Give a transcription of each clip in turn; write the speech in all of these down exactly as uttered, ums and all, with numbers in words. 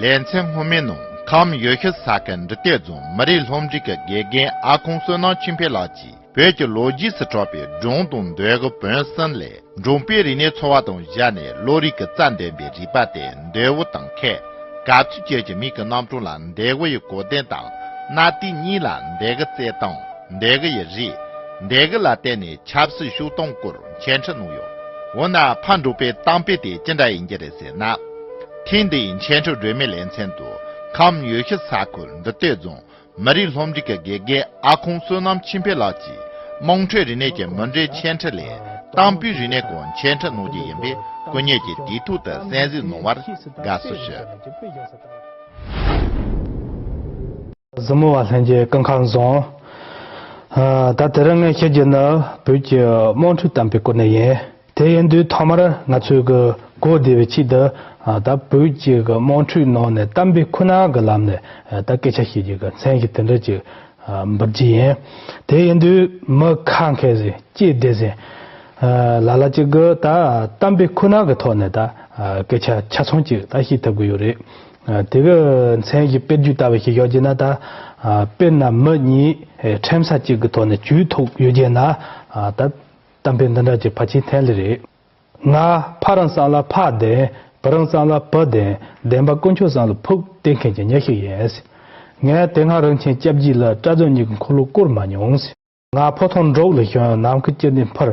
ལེ་ཚན་སྔོན་མའི་ནང་ཁམས་ཡུལ་ཤུལ་ས་ཁུལ་འབྲི་སྟོད་རྫོང་མི་རིགས་སློབ་འབྲིང་གི་དགེ་རྒན་ཨ་ཁུང་བསོད་ནམས་ཆོས་འཕེལ་ལགས་ཀྱིས། བོད་ཀྱི་ལོ་རྒྱུས་སུ་གྲགས་པའི་སྒྲུང་དང་ཟློས་གར་བོན་གསུམ་ལས། འབྲོང་པའི་རིག་གནས་འཚོ་བ་དང་སྦྱར་ནས་བློ་རིག་གི་རྩལ་འདོན་པའི་རིག་པ་དེ་འདོད་བློ་དང་ཁེལ། གབ་ཚིག་ཅན་གྱི་མིང་གི་རྣམ་གྲངས་ལ་འདོད་བློ་ཡི་གོ་དོན་དང་། སྣ་ཐིག་གཉིས་ལ་འདོད་དགུ་རྩེད་སྟངས། འདོད་དགུ་ཡི་རིགས། འདོད་དགུ་ལ་བརྟེན་ནས་ཆབ་སྲིད་ཤུགས་སྟངས་སྐོར་འཆད་ཁྲིད་གནང་ཡོད། འོ་ན་ཕ་འབྲོག་པའི་གཏམ་དཔེ་དེ་ཅི་འདྲ་ཡིན་གྱི་རེད་ཟེར་ན། ཐེངས་འདིའི་འཆད་ཁྲིད་སྒྲོན་མེའི་ལེ་ཚན་དུ་ཁམས་ཡུལ་ཤུལ་ས་ཁུལ་འབྲི་སྟོད་རྫོང་མི་རིགས་སློབ་འབྲིང་གི་དགེ་རྒན་ཨ་ཁུང་བསོད་ནམས་ཆོས་འཕེལ་ལགས་ཀྱིས་དམངས་ཁྲོད་རིག་གནས་ཀྱི་མུ་འབྲེལ་འཆད་ཁྲིད་ལས། གཏམ་དཔེའི་རིག་གནས་སྐོར་འཆད་ཁྲིད་གནང་རྒྱུ་ཡིན་པས། སྐུ་ཉིད་ཀྱིས་དུས་ཐོག་ཏུ་གསན་གཟིགས་གནང་བར་དགའ་བསུ་ཞུ། གཟིགས་མོ་བ་ལྷན་རྒྱས་སྐུ་ཁམས་བཟང་། ཨ། ད་དེ་རིང་ངས་བཤད་རྒྱུ་ནི་བོད་ཀྱི་དམངས་ཁྲོད་གཏམ་དཔེའི་སྐོར་ནས་ཡིན། དེ་ཡིན་དུས་ཐོག་མར་ང་ཚོས་གི་གོ་བདེ་བའི་ཆེད་དུ། ཨ། ད་བོད་ཀྱི་གི་དམངས་ཁྲོད་ནང་ནས་གཏམ་དཔེ་ཁོ་ན་གི་ལམ་ནས། ཨ། ད་སྐད་ཆ་བཤད་རྒྱུ་གི་མཚན་གཞི་དེ་འདྲ་ཅིག་ཨ། འབུལ་རྒྱུ་ཡིན། དེ་ཡིན་དུས་མི་ཁ་མཁས་ཟིན་ལྕེ་བདེ་ཟིན། ཨ། ལ་ལ་ཅིག་གི་ད་གཏམ་དཔེ་ཁོ་ན་གི་ཐོག་ནས་ད། ཨ། སྐད་ཆ་ཆ་ཚང་ཅིག་ད་བཤད་ཐུབ་ཀྱི་ཡོད་རེད། ཨ། དེ་གི་མཚན་གཞི་དཔེར་བརྗོད་ལྟ་བུ་ཞིག་ཡོད་རྒྱུ་ན་ད། ཨ། དཔེར་ན་མི་གཉིས། ཨེ། འཁྲུག་ས་གཅིག་གི་ཐོག་ནས་གྱོད་ཐུག་ཡོད་རྒྱུ་ན། ཨ། ད་གཏམ་དཔེ་འདི་འདྲ་ཅིག་ཕལ་ཆེར་འཐེན་ལེ་རེད། ང་ཕ་རང་བསམ་ལ་ཕ་བདེན། བུ་རང་བསམ་ལ་བུ་བདེན། བདེན་པ་དཀོན་མཆོག་བསམ་ལ་ཕུག་བསྟེན་མཁན་གྱི་མྱི་ཞིག་ཡིན། ངས་དེ་སྔ་རིན་ཆེན་སྐྱབས་རྗེ་ལ་སྐྲ་རྫོང་གཉིས་ཀྱི་འཁོར་ལོ་བསྐོར་མ་མྱོང་། ང་ཕོ་ཐོང་འབྲོག་ལ་བྱོན། ནམ་མཁའ་སྤྱི་ནས་འཕུར།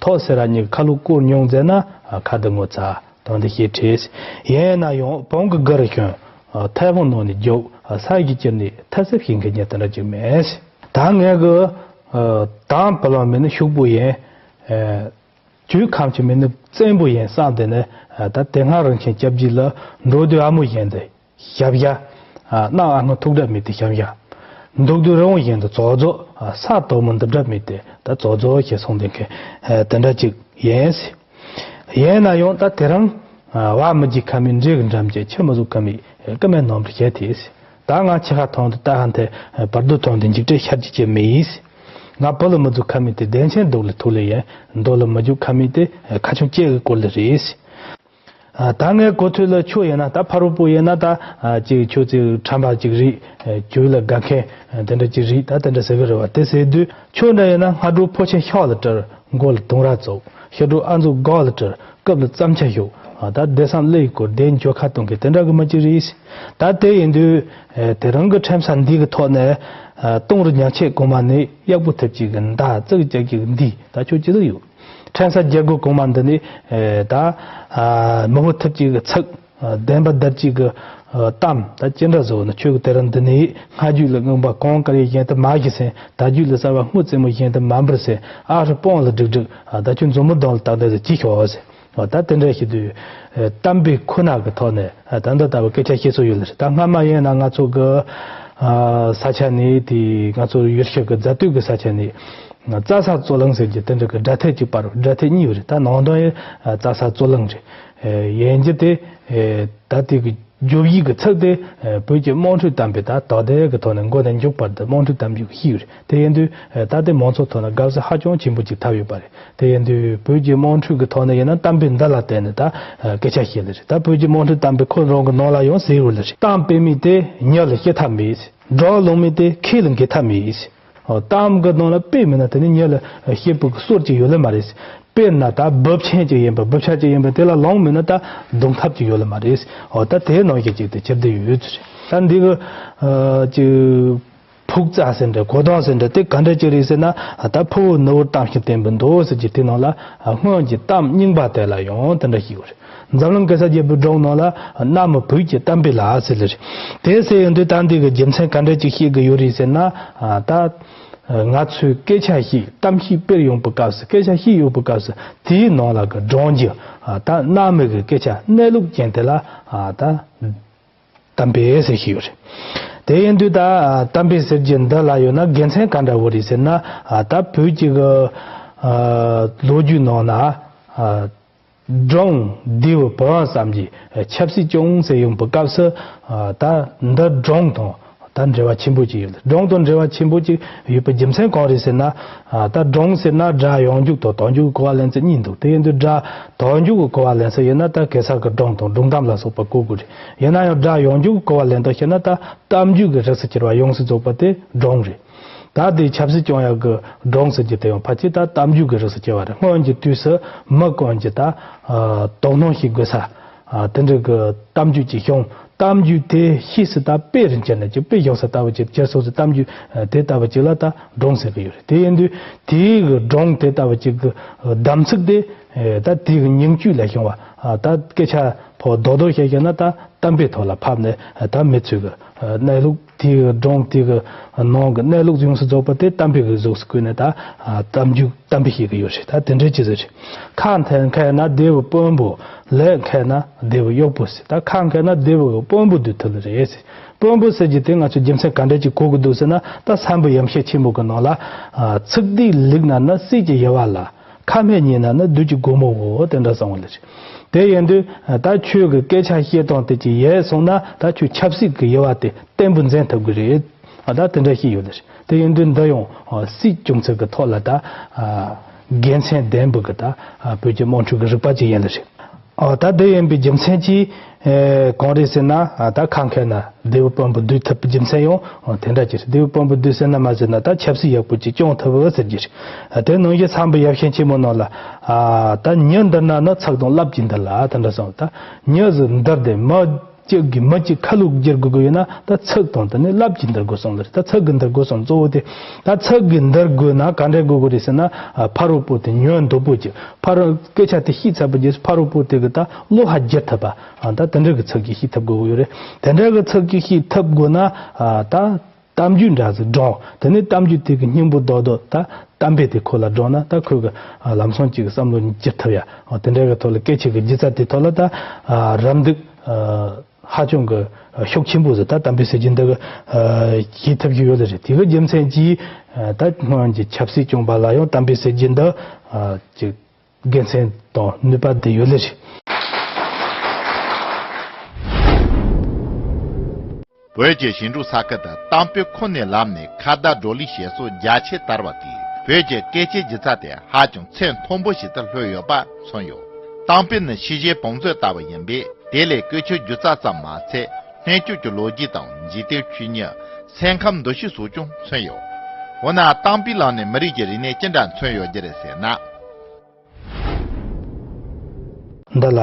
ཐོག་སེ་ར་གཉིས་ཀྱི་ཁ་ལོ་བསྐོར་མྱོང་ཟེར་ན། ཁ་དེ་ངོ་ཚ་དོན་དེ་ཤེས་ཁྲེལ། ཡིན་ན་ཡང་བོང་གི་སྒར་བྱོན། ཐའེ་ཝན་ནང་ནས་རྒྱུག་ས་གི་སྤྱི་ནས་ཐ་སེབ་ཤིང་གི་ཉེ་དེ་འདྲ་ཅིག་མེད། ད་ངས་གི་དང་བུ་ལོན་མེད་ན་ཕྱུག་པོ་ཡིན། ཇོ་ཁམས་ཀྱི་མི་ནི་བཙན་པོ་ཡིན་བསམ་དེ་ནས། ད་དེ་སྔ་རིན་ཆེན་སྐྱབས་རྗེ་ལ་འགྲོ་དུས་ཨ་མོ་བཞིན་དུ་ཞབས་ཞྭ། གནམ་ཨ་སྔོན་ཐུག་འདྲ་མེད་དེ་ཞབས་ཞྭ། འདུག་དུས་རི་བོང་བཞིན་དུ་ཙོག་ཙོག་ས་དོག་མོ་འདི་འདྲ་མེད་དེ་ད་ཙོག་ཙོག་ཞེས་གསུངས་དེ་མཁན་དེ་འདྲ་ཅིག་ཡིན། ཡིན་ན་ཡང་ད་དེ་རིང་བ་མི་རྒྱུག་ཁ་མི་འདྲེ་གི་འགྲམ་གྱི་ཆུ་མི་ཟུག་ཁ་མི་ཀི་མེད་ནོམ་རེ་བྱས་ཏེ། ད་ང་ཆེ་ཁ་ཐོང་དུ་ལྟ་ཧ་མཐའ་བར་དོ་ཐོང་དུ་འཇིགས་བྲལ་ཤར་གྱི་ཅི་མི་ཡིས། ང་བུ་ལ་མི་འཛུགས་ཁ་མི་དེ་བདེན་ཆེན་སྡུག་ལ་ཐུག་ལ་ཡིན། མདོ་ལ་མི་འཇུག་ཁ་མི་དེ་ཁ་ཆུང་སྐྱེ་གི་སྐོར་ལ་རེད། ད་ངའི་གོ་ཐོས་ལ་ཆོ་ཡིན་ན་ད་ཕ་རོལ་པོ་ཡིན་ན་ད་ཅིག་ཆོ་ཅིག་ཁྲམ་པ་ཅིག་རེད། ཇོ་ལ་དགའ་མཁན་དེ་འདྲ་ཅིག་རེད། ད་དེ་འདྲ་ཟེར་གི་རེད་བ། དེ་ཟེར་དུས་ཆོ་འདྲ་ཡིན་ན་སྔ་དྲོ་ཕོ་ཆེན་ཤོག་ལ་སྤྲུལ། མགོ་ལ་དུང་ར་བཙུགས། ཕྱི་དྲོ་ཨ་མཛུབ་སྒོ་ལ་སྤྲུལ། རྐུབ་ལ་རྩམ་ཆ་གཞོག་ད་བདེ་སང་ལས་སྐོར་བདེ་འཇོ་ཁ་གཏོང་མཁན་དེ་འདྲ་གི་མི་གཅིག་རེད། ད་དེ་ཡིན་དུས་དེ་རིང་གི་ཁྲིམས་ས་འདི་གི་ཐོག་ནས་སྟོང་རི་ཉག་ཆད་གོང་མ་ནས་གཡག་པོ་ཐེབས་ཅིག་གི་མདའ་ཙིག་ཅག་གི་འདི་ད་ཆོ་ཅི་ཟིག་ཡོད། ཁྲིམས་ས་རྒྱལ་སྒོ་གོང་མ་འདི་ནས་ད་མི་བོ་ཐེབས་ཅིག་གི་ཚིག་བདེན་པ་བརྡར་གཅིག་གི་གཏམ་ད་ཅི་འདྲ་བཟོ་ན་ཆོས་ཀྱི་དེ་རིང་འདི་ནས་སྔ་རྒྱུད་ལ་རྔོན་པ་གང་དཀར་ཡི་བཞིན་དུ་མ་གཞི་ཟིན། ད་རྒྱུད་ལ་གསར་བ་སྔོ་རྩེ་མོ་བཞིན་དུ་མ་འབུར་ཟིན། ཨ་ཧྲི་སྤོང་ལ་སྒྲིག་སྒྲིག་ད་ཁྱོད་མཛོ་མོ་གདོང་ལ་བཏགས་ནས་ཟིན་ཅི་ཤོག་ཟིན། ད་དེ་འདྲ་ཞིག་དུས་གཏམ་དཔེ་ཁོ་ན་གི་ཐོག་ནས་ད་འདི་ལྟ་བུ་སྐད་ཆ་བཤད་སྲོལ་ཡོད་ལ་རེད། ད་སྔ་མ་ཡིན་ན་ང་ཚོ་གི་ས་ཆ་ནས་དེ་ང་ཚོ་ཡུལ་ཤུལ་གི་རྫ་སྟོད་ཀྱི་ས་ཆ་ནས་རྩྭ་ས་རྩོད་གླེང་ཟེར་གྱི་དེ་འདྲ་གི་སྒྲ་ཐད་ཅིག་པར་སྒྲ་ཐད་གཉིས་ཡོད་རེད། ད་ནང་དོན་ཡང་རྩྭ་ས་རྩོད་གླེང་རེད། ཡིན་རྒྱུ་དེ་ད་དེ་གི་བརྗོད་ཡིག་གི་ཚིག་དེ་བོད་ཀྱི་དམངས་ཁྲོད་གཏམ་དཔེ་ད་དོ་བདེ་གི་ཐོག་ནས་མགོ་ནས་མཇུག་བར་དུ་དམངས་ཁྲོད་གཏམ་རྒྱུད་ཀྱི་ཤིག་རེད། དེ་ཡིན་དུས་ད་ལྟའི་མང་ཚོགས་ཐོག་ན་དགའ་བསུ་ཧ་ཅང་ཆེན་པོ་ཅིག་ཐེབས་ཡོད་པ་རེད། དེ་ཡིན་དུས་བོད་ཀྱི་དམངས་ཁྲོད་ཀྱི་ཐོག་ནས་ཡིན་ན་གཏམ་དཔེ་འདི་ལ་བརྟེན་ནས་ད་སྐད་ཆ་བཤད་ལེ་རེད། ད་བོད་ཀྱི་དམངས་ཁྲོད་གཏམ་དཔེ་ཁོ་རང་གི་ནང་ལ་ཡང་ཟེར་ཡོད་ལེ་རེད། གཏམ་དཔེ་མེད་དེ་མྱི་ལ་བཤད་ཐབས་མེད། སྒྲོག་ལུང་མེད་དེ་ཁས་ལ་འགེལ་ཐབས་མེད། ཨོ། གཏམ་གྱི་ནང་ལ་དཔེ་མེད་ན་དེ་ནི་མྱི་ལ་བཤད་པའི་སྲོལ་ཅིག་ཡོད་ལེ་མ་རེད། དཔེར་ན་ད་སྦུབ་ཆེན་ཅིག་ཡིན་པ་སྦུབ་ཆ་ཅིག་ཡིན་པ་དེ་ལ་ལུང་མེད་ན་ད་རྡུང་ཐབས་ཅིག་ཡོད་ལེ་མ་རེད། ཨོ། ད་དེའི་ནང་བཞིན་ཅིག་དེ་ཁྱེར་བསྡད་ཡོད་ཚུལ་རེད། ད་འདི་གི་ཨ་ཅིག་ཕུག་རྩ་ཟེར་འདྲ་གོ་དོན་ཟེར་འདྲ་དེ་ག་འདྲ་ཅིག་རེད་ཟེར་ན། ད་ཕུ་བོ་ནུ་བོར་གཏམ་ཞིག་བསྟན་པ་འདུག་ཟེར་གྱི་དེ་ནང་ལ་སྔོན་གྱི་གཏམ་རྙིང་པ་དེ་ལ་ཡང་དེ་འདྲ་ཞིག་ཡོད་རེད། འཛམ་གླིང་གེ་སར་རྒྱལ་པོའི་སྒྲུང་ནང་ལ་གནའ་མི་བོད་ཀྱི་གཏམ་དཔེ་ལ་ཟེར་ལེ་རེད། དེ་ཟེར་ཡོང་དུས་ད་འདི་གི་རྒྱུ་མཚན་ག་འདྲ་ཅིག་ཤེས་དགོས་ཡོད་རེད་ཟེར་ན། ད་ང་ཚོས་སྐད་ཆ་ཞིག་གཏམ་ཞིག་སྤེལ་ཡོང་པའི་སྐབས་སུ་སྐད་ཆ་བཤད་ཡོང་པའི་སྐབས་སུ་དེའི་ནང་ལ་གི་སྒྲུང་རྒྱུ་ད་གནའ་མི་གི་སྐད་ཆ་གནས་ལུགས་ཅན་དེ་ལ་ད་གཏམ་དཔེ་ཟེར་གྱི་ཡོད་རེད། དེ་ཡིན་དུས་ད་གཏམ་དཔེ་ཟེར་རྒྱུ་འདི་ལ་ཡོད་ན་དགེ་མཚན་ག་འདྲ་བོ་རེད་ཟེར་ན། ད་བོད་ཀྱི་གི་ལོ་རྒྱུས་ནང་ན་སྒྲུང་འདི་བོ་བོན་བསམ་གྱི་ཆབ་སྲིད་ཅུང་ཟད་ཡོང་པའི་སྐབས་སུ་ད་འདི་སྒྲུང་དང་ ད་འབྲེལ་བ་ཆེན་པོ་ཅིག་ཡོད། སྒྲུང་དང་འབྲེལ་བ་ཆེན་པོ་ཅིག་ཡོད་པའི་རྒྱུ་མཚན་གང་རེད་ཟེར་ན། ཨ། ད་སྒྲུང་ཟེར་ན་སྒྲ་ཡོང་རྒྱུག་དང་དོན་རྒྱུག་གི་གོ་བ་ལེན་ཚུལ་གཉིས་འདུག་དེ་ཡིན་དུས་སྒྲ་དོན་རྒྱུག་གི་གོ་བ་ལེན་ཚུལ་ཡིན་ན། ད་གེ་སར་གྱི་སྒྲུང་དང་སྒྲུང་གཏམ་ལ་སོགས་པ་གོ་དགོས་རེད། ཡིན་ན་ཡང་སྒྲ་ཡོང་རྒྱུག་གི་གོ་བ་ལེན་སྟངས་བཤད་ན། ད་གཏམ་རྒྱུད་ཀྱི་རིགས་སུ་གྱུར་པ་ཡོངས་སུ་རྫོགས་པ་དེ་སྒྲུང་རེད། ད་དེ་ཆབ་སྲིད་སྐྱོང་ཡག་གི་སྒྲུང་ཟེར་རྒྱུ་དེ་ཡང་ཕལ་ཆེར་ད་གཏམ་རྒྱུད་ཀྱི་རིགས་སུ་གྱུར་པ་རེད། སྔོན་གྱི་དུས་སུ་མི་ཀུན་གྱིས་ད། ཨ། དོ་སྣང་བྱེད་དགོས་ས། ཨ། དེ་འདྲ་གི་གཏམ་རྒྱུད་ཅིག་བྱུང་། གཏམ་རྒྱུད་དེ་ཕྱིས་སུ་ད་དཔེ་རུ་འགྱུར་ནས་ཅིག་དཔེ་བཞག་ས་ལྟ་བུ་ཅིག་གྱུར་སོང་ཟེར། གཏམ་རྒྱུད་དེ་ལྟ་བུ་ཅིག་ལ་ད་སྒྲུང་ཟེར་གྱི་ཡོད་རེད། དེ་ཡིན་དུས་དེའི་གི་སྒྲུང་དེ་ལྟ་བུ་ཅིག་གི་གདམ་ཚིག་དེ། ཨེ། ད་དེའི་གི་ཉིང་བཅུད་ལས་བྱུང་བ། ཨ། ད་སྐད་ཆ་ཕོ་རྡོག་རྡོག་བཤད་བཤད་ན་ད་གཏམ་དཔེའི་ཐོག་ལ་ཕབ་ནས། ཨ། ད་མི་ཚོས་གི། ཨ། གནས་ལུགས་དེའི་གི་སྒྲུང་དེའི་གི་ནང་གི་གནས་ལུགས་ཡོངས་སུ་རྫོགས་པ་དེ་གཏམ་དཔེ་གི་གཟུགས་སུ་བཀོད་ནས། ད། ཨ། གཏམ་རྒྱུད་གཏམ་དཔེ་བཤད་གི་ཡོད་རེད། ད་དེ་འདྲའི་ཅིག་ཟེར་རེད། ཁ་འཁྱེར་ན་རྡེའུ་དཔོན་པོ། ལག་འཁྱེར་ན་རྡེའུ་གཡོག་པོ་ཟེར། ད་ཁ་འཁྱེར་ན་རྡེའུ་གི་དཔོན་པོ་སྡོད་ཐུབ་ལེ་རེད་ཟེར། དཔོན་པོ་ཟེར་རྒྱུ་དེ་ང་ཚོ་རྒྱུ་མཚན་ག་འདྲ་ཅིག་གོ་གི་འདུག་ཟེར་ན། ད་སམ་བྷོ་ཡབ་མཁན་ཆེན་མོ་གི་ནང་ལ། ཨ། ཚིག་འདི་ལེགས་ན་ནི་སྲས་ཀྱི་ཡུ་བ་ལ། ཁ་སྨྲས་ཉེས་ན་ནི་བདུད་ཀྱི་སྒོ་མོ་བོ། དེ་འདྲ་གསུངས་པ་ལེ་རེད། དེ་ཡིན་དུས་ད་ཁྱོད་ཀྱི་སྐད་ཆ་བཤད་སྟངས་དེ་ཅིག་ཡལ་སོང་ན། ད་ཁྱོད་ཆབ་སྲིད་ཀྱི་ཡུ་བ་དེ་བརྟན་པོ་འཛིན་ཐུབ་ཀྱི་རེད། ཨ། ད་དེ་འདྲ་ཞིག་ཡོད་ལེ་རེད། དེ་ཡིན་དུས་འདི་ཡང་སྲིད་སྐྱོང་ཚུལ་གྱི་ཐོག་ལ་ད། ཨ། དགེ་མཚན་ལྡན་པའི་གི་ད། ཨ། བོད་ཀྱི་དམངས་ཁྲོད་ཀྱི་རིག་པ་ཅིག་ཡིན་ལེ་རེད། ཨ། ད་དེ་ཡིན་པའི་རྒྱུ་མཚན་གྱིས། ཨེ། གང་རེད་ཟེར་ན། ཨ། ད་ཁ་འཁྱེར་ན་རྡེའུ་དཔོན་པོ་སྡོད་ཐུབ་པའི་རྒྱུ་མཚན་ཡང་དེ་འདྲ་ཅིག་རེད། རྡེའུ་དཔོན་པོ་སྡོད་ཟེར་ན་མ་ཟེར་ན་ད་ཆབ་སྲིད་ཡག་པོ་ཅིག་སྐྱོང་ཐུབ་ཟེར་རྒྱུ་རེད། ཨ། དེ་ནང་བཞིན་སམ་བྷོ་ཡབ་མཁན་ཆེན་མོ་ནང་ལ། ཨ། ད་མྱི་འདུལ་ན་ནི་ཚིག་དང་རླབས་ཀྱིས་འདུལ་ལ། དེ་འདྲ་གསུངས། ད་མྱི་ཟིག་འདུལ་ཏེ་མི་གཅིག་གིས་མི་གཅིག་ཁ་ལོ་བསྒྱུར་དགོས་ཀྱི་ཡོད་ན། ད་ཚིག་དང་དེ་ནས་རླབས་ཀྱིས་འདུལ་དགོས་གསུངས་ལེ་རེད། ད་ཚིག་གིས་འདུལ་དགོས་གསུངས། གཙོ་བོ་དེ་ད་ཚིག་གིས་འདུལ་དགོས་ན་ག་འདྲ་དགོས་དགོས་རེད་ཟེར་ན། ཨ། ཕ་རོལ་པོ་དེ་ཉོན་དོད་པོ་ཅིག་ཕ་རོལ་སྐད་ཆ་དེ་ཤེས་ཚར་བའི་རྗེས་སུ་ཕ་རོལ་པོ་དེ་གི་ད་བློ་ཧ་བསྒྱུར་ཐུབ་པ། ཨ། ད་དེ་འདྲ་གི་ཚིག་ཅིག་ཤེས་ཐུབ་དགོས་ཀྱི་ཡོད་རེད། དེ་འདྲ་གི་ཚིག་ཅིག་ཤེས་ཐུབ་དགོས་ན། ཨ། ད་གཏམ་རྒྱུད་འདྲ་ཟིག་སྒྲུང་། དེ་ནས་གཏམ་རྒྱུད་དེ་གི་སྙིང་པོ་རྡོག་རྡོག་ད་གཏམ་དཔེ་དེ་ཁོ་ལ་སྒྲུང་ན། ད་ཁོས་གི། ཨ། ལམ་སང་ཅིག་བསམ་བློ་བསྒྱུར་ཐུབ་ཡ། ཨ། དེ་འདྲ་གི་ཐོག་ལ་སྐད་ཆ་གི་སྒྱུ་རྩལ་དེ་ཐོག་ལ་ད། ཨ། རམ་འདེགས། ཨ། ཧ་ཅང་གི་ཤུགས་ཆེན་པོ་ཟིག་ད་གཏམ་དཔེ་ཟེར་རྒྱུ་འདི་གི། ཨ། བྱེད་ཐུབ་ཀྱི་ཡོད་ལེ་རེད། དེ་གི་རྒྱུ་མཚན་གྱིས། ཨ། ད་སྔོན་གྱི་ཆབ་སྲིད་སྐྱོང་བ་ལ་ཡང་གཏམ་དཔེ་ཟེར་རྒྱུ་འདི། ཨ། ཅིག་དགེ་མཚན་དང་ནུས་པ་དེ་ཡོད་ལེ་རེད། བོད་ཀྱི་ཞིང་འབྲོག་ས་ཁུལ་དུ་གཏམ་དཔེ་ཁོ་ནས་ལམ་ནས་ཁ་བརྡ་བགྲོ་གླེང་བྱེད་སྲོལ་རྒྱ་ཆེར་དར་བ་དེས། བོད་ཀྱི་སྐད་ཆའི་སྒྱུ་རྩལ་དེ་ཧ་ཅང་ཚད་མཐོན་པོ་ཞིག་ཏུ་ལྷོད་ཡོད་པ་མཚོན་ཡོད། གཏམ་དཔེ་ནི་ཤེས་བྱའི་བང་མཛོད་ལྟ་བུ་ཡིན་པས། དེ་ལས་ཀུ་ཆུའི་སྒྱུ་རྩལ་ཙམ་མ་ཚད། སྣོད་བཅུད་ཀྱི་ལོ་རྒྱུས་དང་འཇིག་རྟེན་ཆོས་ཉིད། སེམས་ཁམས་འདུ་ཤེས་སོགས་ཀྱང་མཚོན་ཡོད། འོ་ན་གཏམ་དཔེའི་ལམ་ནས་མི་རིགས་ཀྱི་རིག་གནས་ཅི་འདྲ་མཚོན་ཡོད་རྒྱུ་རེད་ཟེར་ན། འདི་ལ།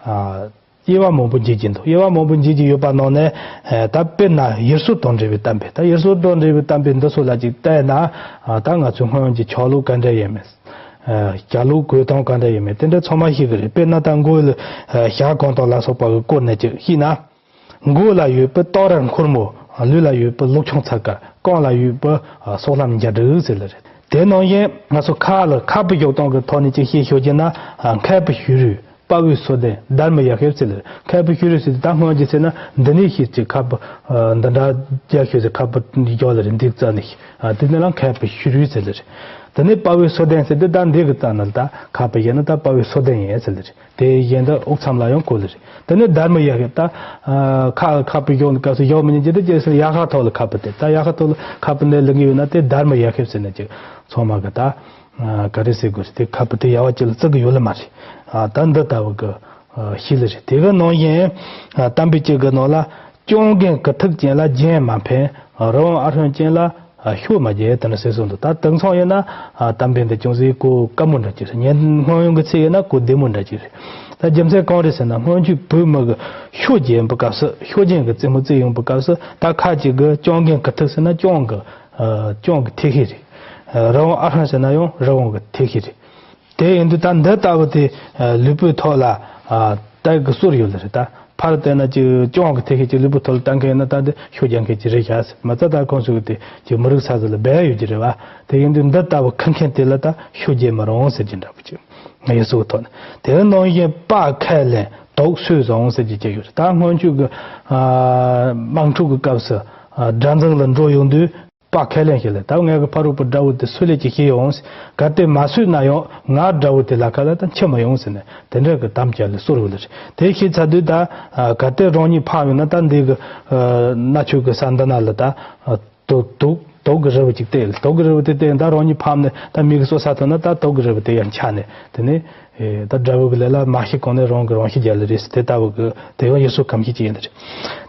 ཨ། དབྱེ་བ་མང་པོ་འབྱེད་ཀྱི་འདུག་དབྱེ་བ་མང་པོ་འབྱེད་ཀྱི་ཡོད་པ་ནང་ནས། ཨ། ད་དཔེར་ན་ཡུལ་སྲོལ་དང་འབྲེལ་བའི་གཏམ་དཔེ། ད་ཡུལ་སྲོལ་དང་འབྲེལ་བའི་གཏམ་དཔེ་འདི་ཚོ་ལ་ཅིག་བལྟས་ན། ཨ། ད་ང་ཚོའི་སྔོན་གྱི་ཆོས་ལུགས་ག་འདྲ་ཡིན་མིན། ཨ། ཞྭ་ལུ་གོས་ཐུང་ག་འདྲ་ཡིན་མིན། དེ་འདྲ་ཚང་མ་ཤེས་ཀྱི་རེད། དཔེར་ན་ད་མགོ་ལ། ཨ། ཞྭ་གོན་སྟངས་ལ་སོགས་པ་གི་སྐོར་ནས་ཅིག་བཤད་ན། མགོ་ལ་ཡོད་པའི་སྟག་རལ་འཁོར་མོ། ལུས་ལ་ཡོད་པའི་ལུག་ཆུང་ཚ་དཀར། རྐང་ལ་ཡོད་པའི་སྲོག་ལྷམ་རྒྱ་འབྲུག་ཟེར་ལེ་རེད། དེ་ནང་བཞིན་ང་ཚོ་ཁ་ལ་ཁ་དཔེ་འཇོག་སྟངས་ཀྱི་ཐོག་ནས་ཅིག་བཤད་ཤོད་ཀྱི་ན། ཨ། མཁས་པའི་ཤུལ་རུས། དཔའ་བོའི་སོ་ལྡན། སྡར་མའི་ཡ་ཤེབ་ཟེར་ལེ་རེད། མཁས་པའི་ཤུལ་རུས་ཟེར་དུས་ད་སྔོན་གྱི་ཟེར་ན་འདི་ནས་ཤེས་ཀྱི། ཁ་དཔེ། ཨ། འདི་འདྲ་རྒྱ་ཤོད་ཟེར། ཁ་དཔེ་འཇོག་ལེ་རེད། འདི་རྩ་ནས། ཨ། དེ་ནས་ལ་མཁས་པའི་ཤུལ་རུས་ཟེར་ལེ་རེད། དེ་ནས་དཔའ་བོའི་སོ་ལྡན་ཟེར་དུས་ད་འདི་གི་རྩ་ན་ད་ཁ་དཔེ་བཤད་ན་ད་དཔའ་བོའི་སོ་ལྡན་ཡིན་ཟེར་ལེ་རེད། དེ་བཞིན་དུ་དབུགས་མཚམས་ལ་ཡང་གོ་ལེ་རེད། དེ་ནས་སྡར་མའི་ཡ་ཤེབ། ད། ཨ། ཁ། ཁ་དཔེ་གཞོག་ནི་སྐབས་སུ་གཞོག་མི་ཉན་གྱི། དེ་ཅི་ཟེར། ཡལ་ག་ཐོག་ལ་ཁ་དཔེ་དེ། ད་ཡལ་ག་ཐོག་ལ་ཁ་དཔེ་འདི་ལེན་གྱི་ཡོད་ན་དེ་སྡར་མའི་ཡ་ཤེབ་ཟེར་ནས་ཅིག་ཚང་མ་གི་ད། ཨ། ག་རེ་ཟེར་དགོས་རེད། དེ་ཁ་དཔེ་དེ་ཡལ་བ་ཅིག་ལ་བརྩི་གི་ཡོད་ལེ་མ་རེད། ཨ། ད་འདི་ལྟ་བུ་གི། ཨ། ཤེས་ལེ་རེད། དེ་གི་ནང་བཞིན། ཨ། གཏམ་དཔེ་གཅིག་གི་ནང་ལ། སྐྱོན་རྒན་གི་ཐུག་ཅན་ལ་རྒྱན་མ་ཕན། རི་བོང་ཨ་ཧྲན་ཅན་ལ། ཨ། ཤོ་མ་རྒྱས། དེ་འདྲ་ཟེར་སྲོལ་འདུག་ད་དེང་སང་ཡིན་ན། ཨ། གཏམ་དཔེ་འདི་ཅུང་ཟད་གོ་དཀའ་མོ་འདྲ་ཅིག་རེད། ཉན། སྔོན་ཡོང་གི་ཚེ་ཡིན་ན་གོ་བདེ་མོ་འདྲ་ཅིག་རེད། ད་རྒྱུ་མཚན་གང་རེད་ཟེར་ན། སྔོན་ཆད་བོད་མི་གི་ཤོ་རྒྱས་པའི་སྐབས་སུ། ཤོ་རྒྱན་གྱི་རྩེད་མོ་རྩེ་ཡོང་པའི་སྐབས་སུ། ད་ཁ་ཅིག་གིས་སྐྱོན་རྒན་གི་ཐུག་ཟེར་ན་སྐྱོན་གི། ཨ། སྐྱོན་གི་ཐེག་ཤེས་རེད། རི་བོང་ཨ་ཧྲན་ཟེར་ན་ཡང་རི་བོང་གི་ཐེག་ཤེས་རེད། དེ་ཡིན་དུས་ད་འདི་ལྟ་བུ་དེ། ཨ། ལུས་པོའི་ཐོག་ལ། ཨ། བསྟན་གྱི་སྲོལ་ཡོད་ལེ་རེད། ད་ཕར་བལྟས་ན་ཅིག་སྐྱོན་གི་ཐེག་ཤེས་ཅིག་ལུས་པོའི་ཐོག་ལ་བསྟན་མཁན་ཡིན་ན། ད་འདི་ཤོ་རྒྱག་མཁན་ཅིག་རེད་ཤག་ཟེར། མ་རྩ་ད་ཁོང་ཚོ་གི་དེ་ཅིག་མི་རིགས་ས་ཟིག་ལ་སྦས་ཡོད་ཀྱི་རེད་བ། དེ་ཡིན་དུས་འདི་ལྟ་བུ་ཁུར་མཁན་དེ་ལ་ད་ཤོ་རྒྱག་མི་རུང་ཟེར་གྱི་འདྲ་པོ་ཅིག་ཡོད་སྲོལ་ཐོག་ནས། དེ་ནང་བཞིན་དཔའ་ཁས་ལེན། དུག་སོས་བཟང་ཟེར་གྱི་ཅིག་ཡོད་རེད། ད་སྔོན་ཆད་གི། ཨ། དམག་འཁྲུག་གི་སྐབས་སུ། ཨ། དགྲ་འཛིང་ལ་འགྲོ་ཡོང་དུས། དཔའ་ཁས་ལེན་བྱས་ལ། ད་ངའི་གི་ཕ་རོལ་པོ་དགྲ་བོ་དེ་གསོད་ལས་ཀྱི་ཤི་ཡོང་། གལ་ཏེ་མ་གསོད་ན་ཡང་ང་དགྲ་བོ་དེ་ལ་ཁ་ལ་ད་འཆི་མ་ཡོང་ཟེར་ནས་དེ་འདྲ་གི་དམ་བཅའ་ལ་གསོལ་བ་ལ་རེད། དེ་ཤི་ཚར་དུས་ད་གལ་ཏེ་རང་ཉིད་ཕམ་ཡོང་ན། ད་འདི་གི་ན་ཆུ་གི་ས་འདི་ན་ལ་ད་དུག་དུག་དུག་གི་རིལ་བུ་ཅིག་བཏེག། དུག་གི་རིལ་བུ་དེ་བཏེག་ད་རང་ཉིད་ཕམ་ནས་ད་མི་གི་གསོད་ས་ཐོན་ན། ད་དུག་གི་རིལ་བུ་དེ་ཡར་འཕྱར་ནས་དེ་ནས། ཨེ། ད་དགྲ་བོ་གི་ལས་ལ་མ་ཤི་གོང་ནས་རང་གི་རང་ཤི་རྒྱག་ལེ་རེད་ཟེར། དེ་ལྟ་བུ་གི་དེ་ཡང་ཡུལ་སྲོལ་གོམས་གཤིས་ཅིག་ཡིན་ལེ་རེད།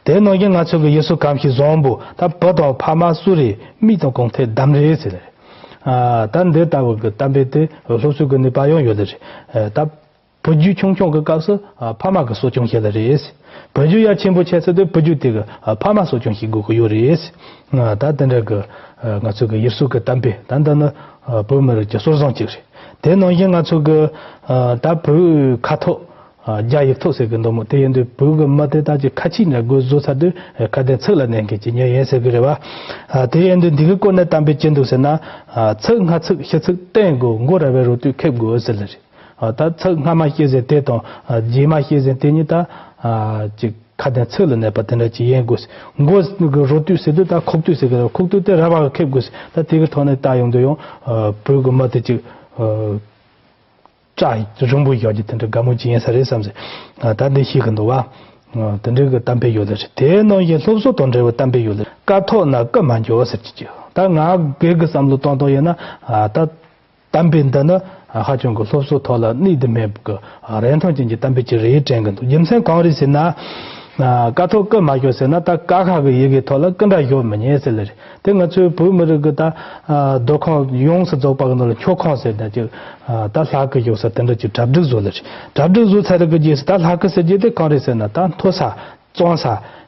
དེ་ནང་བཞིན་ང་ཚོ་གི་ཡུལ་སྲོལ་གོམས་གཤིས་བཟང་པོ། ད་བུ་དང་ཕ་མ་སུ་རེད། མིག་དང་གོང་ཐད་འདམ་རེད་ཟེར་ལེ་རེད། ཨ། ད་འདི་ལྟ་བུ་གི་གཏམ་དཔེ་དེ་སློབ་གསོ་གི་ནུས་པ་ཡང་ཡོད་ལེ་རེད། ཨེ། ད་བུ་རྒྱུད་ཆུང་ཆུང་གི་སྐབས་སུ། ཨ། ཕ་མ་གི་གསོ་སྐྱོང་བྱེད་ལེ་རེད། བུ་རྒྱུད་ཡར་ཆེན་པོ་ཆེ་ཚེ་དེ་བུ་རྒྱུད་དེ་གི། ཨ། ཕ་མ་གསོ་སྐྱོང་བྱེད་དགོས་ཀྱི་ཡོད་རེད། ཨ། ད་དེ་འདྲ་གི། ཨ། ང་ཚོ་གི་ཡུལ་སྲོལ་གི་གཏམ་དཔེ། ད་འདི་ནི། ཨ། བོད་མི་རིགས་ཀྱི་སྲོལ་བཟང་ཅིག་རེད། དེ་ནང་བཞིན་ང་ཚོ་གི། ཨ། ད་བོད་ཁ་ཐོག་ཨ། རྒྱ་ཡིག་ཐོག་ཟེར་གི་འདུག་མོད། དེ་ཡིན་དུས་བོད་གི་མི་དེ་ད་ཅིག་ཁ་ཆེ་ནས་སྒོ་བཟོ་ཚར་དུས་ཁ་གདན་ཚིགས་ལ་མནན་མཁན་གྱི་མྱི་ཡིན་ཟེར་གི་རེད་བ། ཨ། དེ་ཡིན་དུས་འདི་གི་སྐོར་ནས་གཏམ་དཔེ་ཅི་འདུག་ཟེར་ན། ཨ། ཚིག་སྔ་ཚིག་ཕྱི་ཚིག་བསྟན་དགོས། མགོ་ར་བའི་རོ་སྟོད་ཁེབས་དགོས་ཟེར་ལེ་རེད། ཨ། ད་ཚིག་སྔ་མ་བཤད་ཟིན་དེ་དང་། ཨ། རྗེས་མ་བཤད་ཟིན་དེ་གཉིས་ད། ཨ། ཅིག་ཁ་གདན་ཚིགས་ལ་མནན་པ་དེ་འདྲ་ཅིག་ཡིན་དགོས། མགོ་གི་རོ་སྟོད་ཟེར་དུས་ད་ཁོག་སྟོད་ཟེར་གི་རེད། ཁོག་སྟོད་དེ་ར་བ་གི་ཁེབས་དགོས། ད་དེ་གི་ཐོག་ནས་ད་ཡོང་དུས་ཡང་། ཨ། བོད་གི་མི་དེ་ཅིག་ཨ། སྐྲ་རིང་པོ་ཡོད་ཀྱི་དེ་འདྲ་དགའ་མོ་ཅིག་ཡིན་ས་རེད་བསམ་སོང་། ཨ། ད་འདི་ཤེས་གི་འདུག་བ། ཨ། དེ་འདྲའི་གི་གཏམ་དཔེ་ཡོད་ལེ་རེད། དེ་ནང་བཞིན་སློབ་གསོ་དང་འབྲེལ་བའི་གཏམ་དཔེ་ཡོད་ལེ་རེད། དཀར་ཐོག་ན་སྐུ་མ་འགྱོ་ཟེར་གྱི་ཅིག་ད་ང་སྒེར་གི་བསམ་བློ་གཏོང་སྟངས་ཡིན་ན། ཨ། ད་གཏམ་དཔེ་འདི་ནི། ཨ། ཧ་ཅང་གི་སློབ་གསོ་ཐོག་ལ་གནད་དུ་སྨིན་པའི་གི། ཨ། རིན་ཐང་ཅན་གྱི་གཏམ་དཔེ་ཅིག་རེད་དྲན་གི་འདུག་རྒྱུ་མཚན་གང་རེད་ཟེར་ན། ཨ། དཀར་ཐོག་སྐུ་མ་འགྱོ་ཟེར་ན། ད་ཀ་ཁ་གི་ཡི་གེ་ཐོག་ལ་སྐུ་འདྲ་བཞག་མི་ཉན་ཟེར་ལེ་རེད། དེ་ང་ཚོའི་བོད་མི་རིགས་ཀྱི་ད། ཨ། སྡོད་ཁང་ཡོངས་སུ་རྫོགས་པ་གི་ནང་ལ་མཆོད་ཁང་ཟེར་ནས་ཅིག་ཨ། ད་ལྷ་སྐུ་བཞུགས་ས་དེ་འདྲ་ཅིག་གྲ་སྒྲིག་བཟོ་ལེ་རེད། གྲ་སྒྲིག་བཟོ་ཚར་རེ་གི་རྗེས་སུ་ད་ལྷ་སྐུ་ཟེར་རྒྱུ་དེ་གང་རེད་ཟེར་ན། ད་མཐོ་ས་གཙང་ས་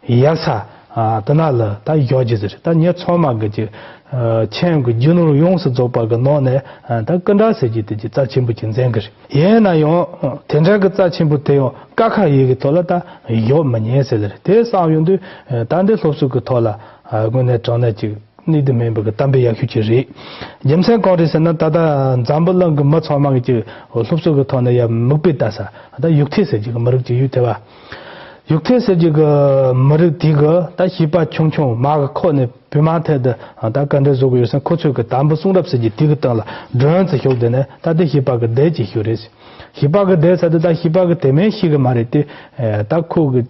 ཡག་ས། ཨ། དེ་ན་ལ་ད་བཞག་རྒྱུ་ཟེར། ད་མྱི་ཚང་མ་གི་ཅིག་ཨ། ཁྱིམ་གྱི་རྒྱུ་ནོར་ཡོངས་སུ་རྫོགས་པ་གི་ནང་ནས། ཨ། ད་སྐུ་འདྲ་ཟེར་རྒྱུ་དེ་ཅིག་རྩ་ཆེན་པོ་ཅིག་འཛིན་གི་རེད། ཡིན་ན་ཡང་དེ་འདྲ་གི་རྩ་ཆེན་པོ་དེ་ཡང་ཀ་ཁ་ཡི་གེ་ཐོག་ལ་ད་བཞག་མི་ཉན་ཟེར་ལེ་རེད། དེ་བསམ་ཡོང་དུས། ཨ། ད་འདི་སློབ་གསོ་གི་ཐོག་ལ། ཨ། དངོས་གནས་དྲང་གནས་ཅིག་གནད་དུ་སྨིན་པའི་གི་གཏམ་དཔེ་ཡག་ཤོས་ཅིག་རེད། རྒྱུ་མཚན་གང་རེད་ཟེར་ན། ད་ལྟ་འཛམ་བུ་གླིང་གི་མི་ཚང་མ་གི་ཅིག་སློབ་གསོ་གི་ཐོག་ནས་ཡར་མིག་དཔེ་ལྟ་ས། ད་ཡུག་ཐེ་ཟེར་རྒྱུ་གི་མི་རིགས་ཅིག་ཡོད་དེ་བ། ཡུག་ཐེ་ཟེར་རྒྱུ་གི་མི་རིགས་དེ་གི་ད་བྱིས་པ་ཆུང་ཆུང་མ་གི་ཁོག་ནས་བུད་མ་ཐལ་དུ། ད་ག་འདྲ་བཟོ་གི་ཡོད་ཟེར་ན། ཁོ་ཚོས་གི་དམ་པའི་གསུང་རབ་ཟེར་རྒྱུ་དེ་གི་སྟེང་ལ་སྒྲོན་ཙི་ཞོག་དེ་ནས། ད་དེ་བྱིས་པ་གི་དེབ་ཅིག་ཞུ་རེད། བྱིས་པ་གི་དེབ་ཟེར་དུས་ད་བྱིས་པ་གི་དེ་མིན་ཤེས་གི་མ་རེད་དེ། ཨེ། ད་ཁོ་གི་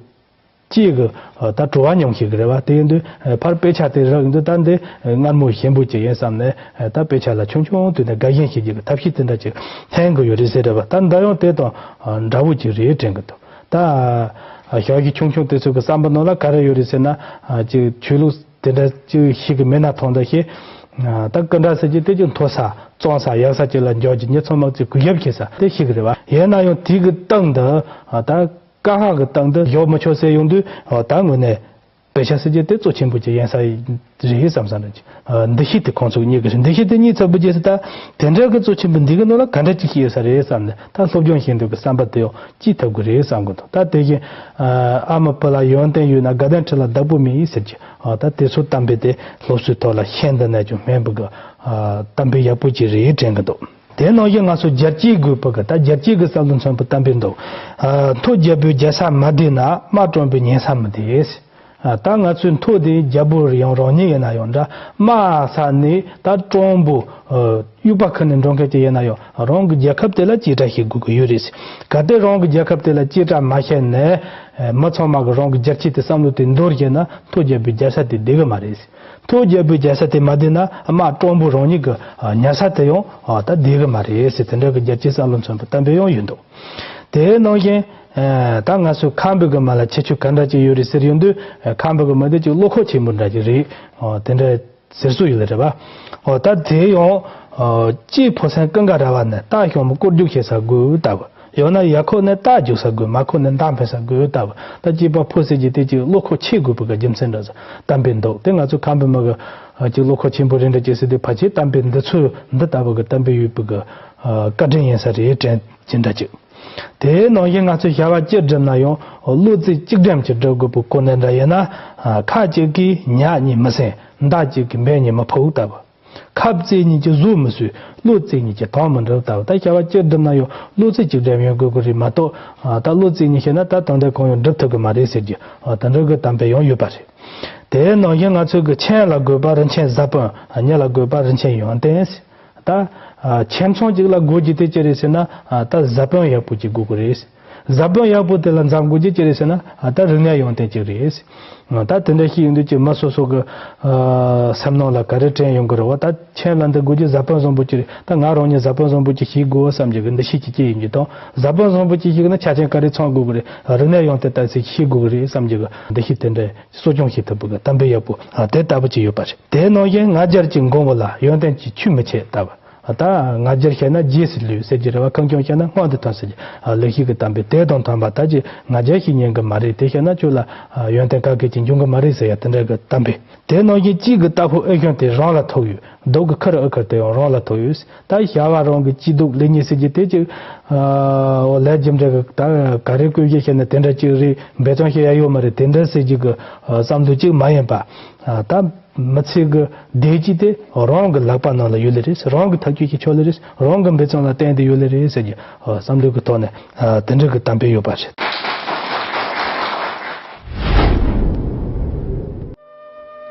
ཅིག་གི། ཨ། ད་བྲོ་བ་མྱོང་ཤེས་གི་རེད་བ། དེ་ཡིན་དུས། ཨ། ཕར་དཔེ་ཆ་དེ་རག་ཡོང་དུས་ད་འདི། ཨ། མངར་མོ་ཞིམ་པོ་ཅིག་ཡིན་བསམ་ནས། ཨ། ད་དཔེ་ཆ་ལ་ཆུང་ཆུང་དུས་ནས་དགའ་ཞེན་བྱེད་རྒྱུ་གི་ཐབས་ཤེས་དེ་འདྲ་ཅིག་ལྷན་གི་ཡོད་རེད་ཟེར་རེད་བ། ད་འདི་ཡང་དེ་དང་། ཨ། འདྲ་བོ་ཅིག་རེད་དྲན་གི་འདུག་ད། ཨ། ཞང་ཞུང་ཆུང་ཆུང་དེ་ཚོ་གི་བསམ་པ་ནང་ལ་ག་རེ་ཡོད་རེད་ཟེར་ན། ཨ། ཅིག་ཆོས་ལུགས་དེ་འདྲ་ཅིག་ཤེས་གི་མེད་ན་ཐང་ད་ཤེས། ཨ། ད་སྐུ་འདྲ་ཟེར་རྒྱུ་དེ་ཅིག་མཐོ་ས་གཙང་ས་ཡག་ས་ཅིག་ལ་འཇོག་རྒྱུ། མྱི་ཚང་མ་ཅིག་གུས་ཞབས་བྱེད་ས་དེ་ཤེས་གི་རེད་བ། ཡིན་ན་ཡང་དེ་གི་སྟེང་དུ། ཨ། ད། ཀ་ཁ་གི་སྟེང་དུ་བཞག་མི་ཆོག་ཟེར་ཡོང་དུས། ཨོ། ད་དངོས་གནས་དཔེ་ཆ་ཟེར་རྒྱུ་དེ་གཙོ་ཆེན་པོ་ཅིག་ཡིན་ས་རེད་བསམ་བསམ་རེད། ཨ། འདུ་ཤེས་དེ་ཁོང་ཚོ་གཉིས་ཀྱི་རེད། འདུ་ཤེས་དེ་གཉིས་ཚོགས་པའི་རྗེས་སུ་ད་དེ་འདྲ་གི་གཙོ་ཆེན་པོ་འདི་གི་ནང་ལ་ག་འདྲ་ཅིག་ཤེས་ཡོད་ས་རེད་བསམ་ནས། ད་སློབ་སྦྱོང་བྱེད་འདོད་ཀྱི་བསམ་པ་དེ་ཡང་སྐྱེ་ཐུབ་ཀྱི་རེད་བསམ་གི་འདུག་ད་དེ་བཞིན། ཨ། ཨ་མའི་བུ་ལ་ཡོན་ཏན་ཡོད་ན། དགའ་ལྡན་ཁྲི་ལ་བདག་པོ་མེད་ཟེར་གྱི། ཨ། ད་དེ་ཚོ་གཏམ་དཔེ་དེ་སློབ་གསོའི་ཐོག་ལ་ཤིན་ཏུ་ནས་ཀྱང་སྨན་པོ་གི། ཨ། གཏམ་དཔེ་ཡག་པོ་ཅིག་རེད་དྲན་གི་འདུག་དེ་ནང་བཞིན་ང་ཚོ་རྒྱལ་གཅེས་དགོས་པ་གི། ད་རྒྱལ་གཅེས་ཀྱི་བསམ་བློ་མཚོན་པའི་གཏམ་དཔེ་འདུག་ཨ། མཐོ་རྒྱལ་པོའི་རྒྱལ་ས་མ་བདེ་ན། དམག་དྲོན་པོའི་ཉེན་ས་མི་བདེ། ཨ། ད་ང་ཚོའི་མཐོ་དེ་རྒྱལ་པོ་ཡང་རང་ཉིད་ཡིན་ན་ཡང་འདྲ། དམག་ས་ནས་ད་དྲོན་པོ། ཨ། དབྱུག་པ་ཁུར་ནས་འགྲོ་མཁན་ཅིག་ཡིན་ན་ཡང་རང་གི་རྒྱལ་ཁབ་དེ་ལ་གཅེས་སྤྲས་བྱེད་དགོས་ཀྱི་ཡོད་རེད། གལ་ཏེ་རང་གི་རྒྱལ་ཁབ་དེ་ལ་གཅེས་སྤྲས་མ་བྱས་ནས། ཨ། མི་ཚང་མ་གི་རང་གི་རྒྱལ་གཅེས་དེ་བསམ་བློ་དེ་འདོར་བྱས་ན། མཐོ་རྒྱལ་པོའི་རྒྱལ་ས་དེ་བདེ་གི་མ་རེད། མཐོ་རྒྱལ་པོའི་རྒྱལ་ས་དེ་མ་བདེ་ན། དམག་དྲོན་པོ་རང་ཉིད་ཀྱི་ཉར་ས་དེ་ཡང་ད་བདེ་གི་མ་རེད་ཟེར། དེ་འདྲ་གི་རྒྱལ་གཅེས་བསམ་བློ་མཚོན་པའི་གཏམ་དཔེ་ཡང་ཡོད་འདུག་དེ་ནང་བཞིན་ད་ང་ཚོའི་ཁམས་པའི་གི་མ་ལ་ཁྱད་ཆོས་ག་འདྲ་ཅིག་ཡོད་རེད་ཟེར་ཡོང་དུས། ཁམས་པའི་གི་མི་དེ་ཅིག་བློ་ཁོག་ཆེན་པོ་འདྲ་ཅིག་རེད། དེ་འདྲ་ཟེར་སྲོལ་ཡོད་རེད་པ། ད་དེ་ཡང་། སྐྱེས་ཕོ་མཚན་ཀུན་དགའ་ར་བ་ནས། སྟག་ཞང་མོ་སྐོར་རྒྱུག་བྱེད་ས་དགོས་ལྟ་བུ། ཡང་ན་ཡར་ཁོག་ནས་སྟག་རྒྱུག་ས་དགོས། མར་ཁོག་ནས་མདའ་འཕེན་ས་དགོས་ལྟ་བུ། ད་སྐྱེས་པ་ཕོ་ཟེར་རྒྱུ་དེ་ཅིག་བློ་ཁོག་ཆེ་དགོས་པའི་གི་རྒྱུ་མཚན་འདྲ་ཟེར་གཏམ་དཔེ་འདུག་དེ་ང་ཚོ་ཁམས་པའི་མི་གི་ཅིག་བློ་ཁོག་ཆེན་པོ་རེད་འདྲ་ཅིག་ཟེར་དུས། ཕལ་ཆེར་གཏམ་དཔེ་འདི་ཚོ་འདི་ལྟ་བུ་གི་གཏམ་དཔེ་ཡོད་པའི་གི་བཀའ་དྲིན་ཡིན་ས་རེད་དྲན་གྱི་འདྲ་ཅིག་དེའི་ནང་བཞིན་ང་ཚོས་བྱ་བ་ཅི་བསྒྲུབ་ན་ཡང་བློ་རྩེ་གཅིག་སྒྲིམ་གྱིས་བསྒྲུབ་དགོས་པའི་སྐོར་ནས་འདྲ་ཡིན་ན། ཁ་གཅིག་གིས་ཉ་གཉིས་མི་ཟིན། མདའ་གཅིག་གིས་འབེན་གཉིས་མི་ཕོག་ལྟ་བུ། ཁབ་རྩེ་གཉིས་ཀྱིས་བཟོ་མི་བཟོད། བློ་རྩེ་གཉིས་ཀྱིས་དོན་མི་འགྲུབ་ལྟ་བུ། ད་བྱ་བ་ཅི་བསྒྲུབ་ན་ཡང་བློ་རྩེ་གཅིག་སྒྲིམ་ཡོང་དགོས་ཀྱི་རེད་མ་གཏོགས། ད་བློ་རྩེ་གཉིས་བྱས་ན་ད་དོན་དག་གང་ཡང་འགྲུབ་ཐུབ་ཀྱི་མ་རེད་ཟེར་རྒྱུ། ད་འདྲ་གི་གཏམ་དཔེ་ཡང་ཡོད་པ་རེད། དེའི་ནང་བཞིན་ང་ཚོའི་གི་མཆན་ལ་དགོས་པ་རིན་ཆེན་བཟའ་དཔོན། མྱི་ལ་དགོས་པ་རིན་ཆེན་ཡོན་ཏན། ད་ཨ་ཁྱིམ་ཚང་གཅིག་ལ་དགོས་རྒྱུ་དེ་ཅི་རེད་ཟེར་ན། ཨ་ད་བཟའ་དཔོན་ཡག་པོ་ཅིག་དགོས་ཀྱི་རེད། བཟའ་དཔོན་ཡག་པོ་དེ་ལ་འཛོམས་དགོས་རྒྱུ་ཅི་རེད་ཟེར་ན། ཨ་ད་རིག་གནས་ཡོན་ཏན་ཅིག་རེད། ཨ་ད་དེ་འདྲ་ཞིག་ཡིན་དུས་ཀྱི་མི་སོ་སོ་གི་ཨ་སེམས་ནང་ལ་ག་རེ་དྲན་ཡོང་གི་རེད་བ། ད་ཁྱིམ་ལ་འདི་དགོས་རྒྱུ། བཟའ་དཔོན་བཟང་པོ་ཅིག་རེད། ད་ང་རང་ཉིད་བཟའ་དཔོན་བཟང་པོ་ཅིག་ཤེས་དགོས་བསམ་རྒྱུ་གི་འདུ་ཤེས་ཅིག་སྐྱེ་ཡིན་རྒྱུ་དང་། བཟའ་དཔོན་བཟང་པོ་ཅིག་ཤེས་ན་ཆ་རྐྱེན་ག་རེ་ཚང་དགོས་ཀྱི་རེད། རིག་གནས་ཡོན་ཏན་ད་ཅིག་ཤེས་དགོས་ཀྱི་རེད་བསམ་རྒྱུ་གི་འདུ་ཤེས་དེ་འདྲ། གསོ་སྐྱོང་བྱེད་ཐུབ་པའི་གཏམ་དཔེ་ཡག་པོ་དེ་ལྟ་བུ་ཅིག་ཡོད་པ་རེད། དེའི་ནང་བཞིན་ང་རྒྱལ་གྱི་མགོན་པོ་ལ། ཡོན་ཏན་གྱི་ཆུ་མི་ཆད་ལྟ་བུ། ད་ང་རྒྱལ་བཤད་ན་རྗེས་སུ་ལུས་ཟེར་གྱི་རེད་བ། ཁེངས་སྐྱུང་བཤད་ན་སྔོན་དུ་ཐོན་ཟེར་གྱི་ལེགས་བཤད་ཀྱི་གཏམ་དཔེ་དེ་དང་མཐུན་པ། ད་ཅི་ང་རྒྱལ་ཞིག་ཉན་གི་མ་རེད། དེ་བཤད་ན་ཁྱོད་ལ་ཡོན་ཏན་ག་གེ་ཅིག་འབྱུང་གི་མ་རེད་ཟེར་ཡ་དེ་འདྲ་གི་གཏམ་དཔེ། དེའི་ནང་བཞིན་གཅིག་གི་རྟ་ཕོ་ཨེ་གཞོན་དེ་རང་ལ་ཐུག་ཡོད། གདུགས་ཀྱི་ཁུར་ཨེ་ཁུར་དེ་ཡང་རང་ལ་ཐུག་ཡོད། ད་བྱ་བ་རང་གི་སྐྱིད་སྡུག་ལེགས་ཉེས་ཟེར་གྱི་དེ་ཅིག་ཨ་ལས་རྒྱུ་འབྲས་ཀྱི་ད་ག་རེ་བཀོད་གཞི་བྱས་ནས་དེ་འདྲ་ཅིག་རེད། འབད་བརྩོན་བྱེད་ཡ་ཡོད་མ་རེད། དེ་འདྲ་ཟེར་གྱི་གི་ཨ་བསམ་བློ་ཅིག་མ་ཡིན་པ། ཨ་ད་མི་ཚེ་གི་བདེ་སྐྱིད་དེ་རང་གི་ལག་པ་ནང་ལ་ཡོད་ལེ་རེད། རང་གི་ཐག་གཅོད་བྱེད་ཆོག་ལེ་རེད། རང་གི་འབད་བརྩོན་ལ་བརྟེན་ཏེ་ཡོད་ལེ་རེད་ཟེར་གྱི་ཨ་བསམ་བློ་གི་ཐོག་ནས་ཨ་དེ་འདྲ་གི་གཏམ་དཔེ་ཡོད་པ་རེད།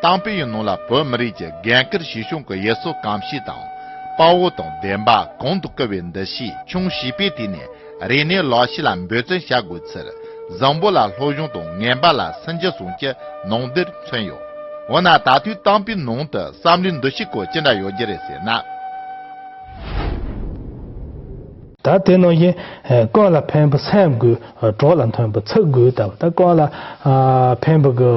གཏམ་དཔེ་ཡི་ནང་ལ་བོད་མི་རིགས་ཀྱི་རྒན་བཀུར་ཞི་བྱུང་གི་ཡུལ་སྲོལ་གོམས་གཤིས་དང་། དཔའ་བོ་དང་བདེན་པ་གོང་དུ་བཀུར་བའི་འདུ་ཤེས་ཆུང་བྱིས་པའི་དུས་ནས་རིག་གནས་ལག་ཤེས་ལ་འབད་བརྩོན་བྱ་དགོས་ཚུལ། བཟང་པོ་ལ་སློབ་སྦྱོང་དང་ངན་པ་ལ་སུན་འབྱིན་སོགས་ཀྱི་ནང་དོན་མཚོན་ཡོད། འོ་ན་ད་དུང་གཏམ་དཔེའི་ནང་དུ་བསམ་བློའི་འདུ་ཤེས་སྐོར་ཅི་འདྲ་ཡོད་རྒྱུ་རེད་ཟེར་ན། ད་དེ་ནང་བཞིན་ཨ་ཀུན་ལ་ཕན་པའི་སེམས་དགོས། ཨ་གྲོགས་ལ་མཐུན་པའི་ཚིག་དགོས་ལྟ་བུ། ད་ཀུན་ལ་ཨ་ཕན་པའི་གི་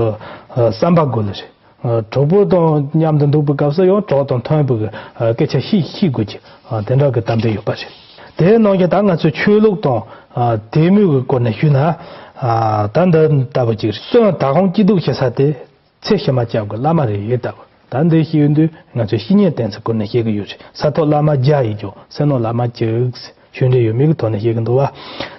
ཨ་བསམ་པ་དགོས་ལེ་རེད། ཨ་གྲོགས་པོ་དང་མཉམ་དུ་འདུག་པའི་སྐབས་སུ་ཡང་གྲོགས་དང་མཐུན་པའི་གི་ཨ་སྐད་ཆ་བཤད་ཤེས་དགོས་ཀྱི་ཨ་དེ་འདྲ་གི་གཏམ་དཔེ་ཡོད་པ་རེད། དེའི་ནང་བཞིན་ད་ང་ཚོའི་ཆོས་ལུགས་དང་ཨ་དད་མོས་ཀྱི་སྐོར་ནས་ཞུས་ན། ཨ་ད་འདི་ལྟ་བུ་ཅིག་རེད། སོན་དག་དབང་སྐྱིད་སྡུག་བྱེད་ས་དེ། ཚེ་ཕྱི་མ་སྐྱབས་ཀྱི་བླ་མ་རེད་ལྟ་བུ། ད་འདི་ཞིག་ཡོད་དུས་ང་ཚོས་བཤེས་གཉེན་བསྟེན་ཚུལ་སྐོར་ནས་བཤད་ཀྱི་ཡོད་རེད། ས་ཐོབ་བླ་མ་བརྒྱ་ཡིས་ཀྱང་། སེམས་ནོར་བླ་མ་གཅིག་ཞུ་འདྲེ་ཡོད་མེད་ཀྱི་ཐོག་ནས་བཤད་ཀྱི་འདུག་བ།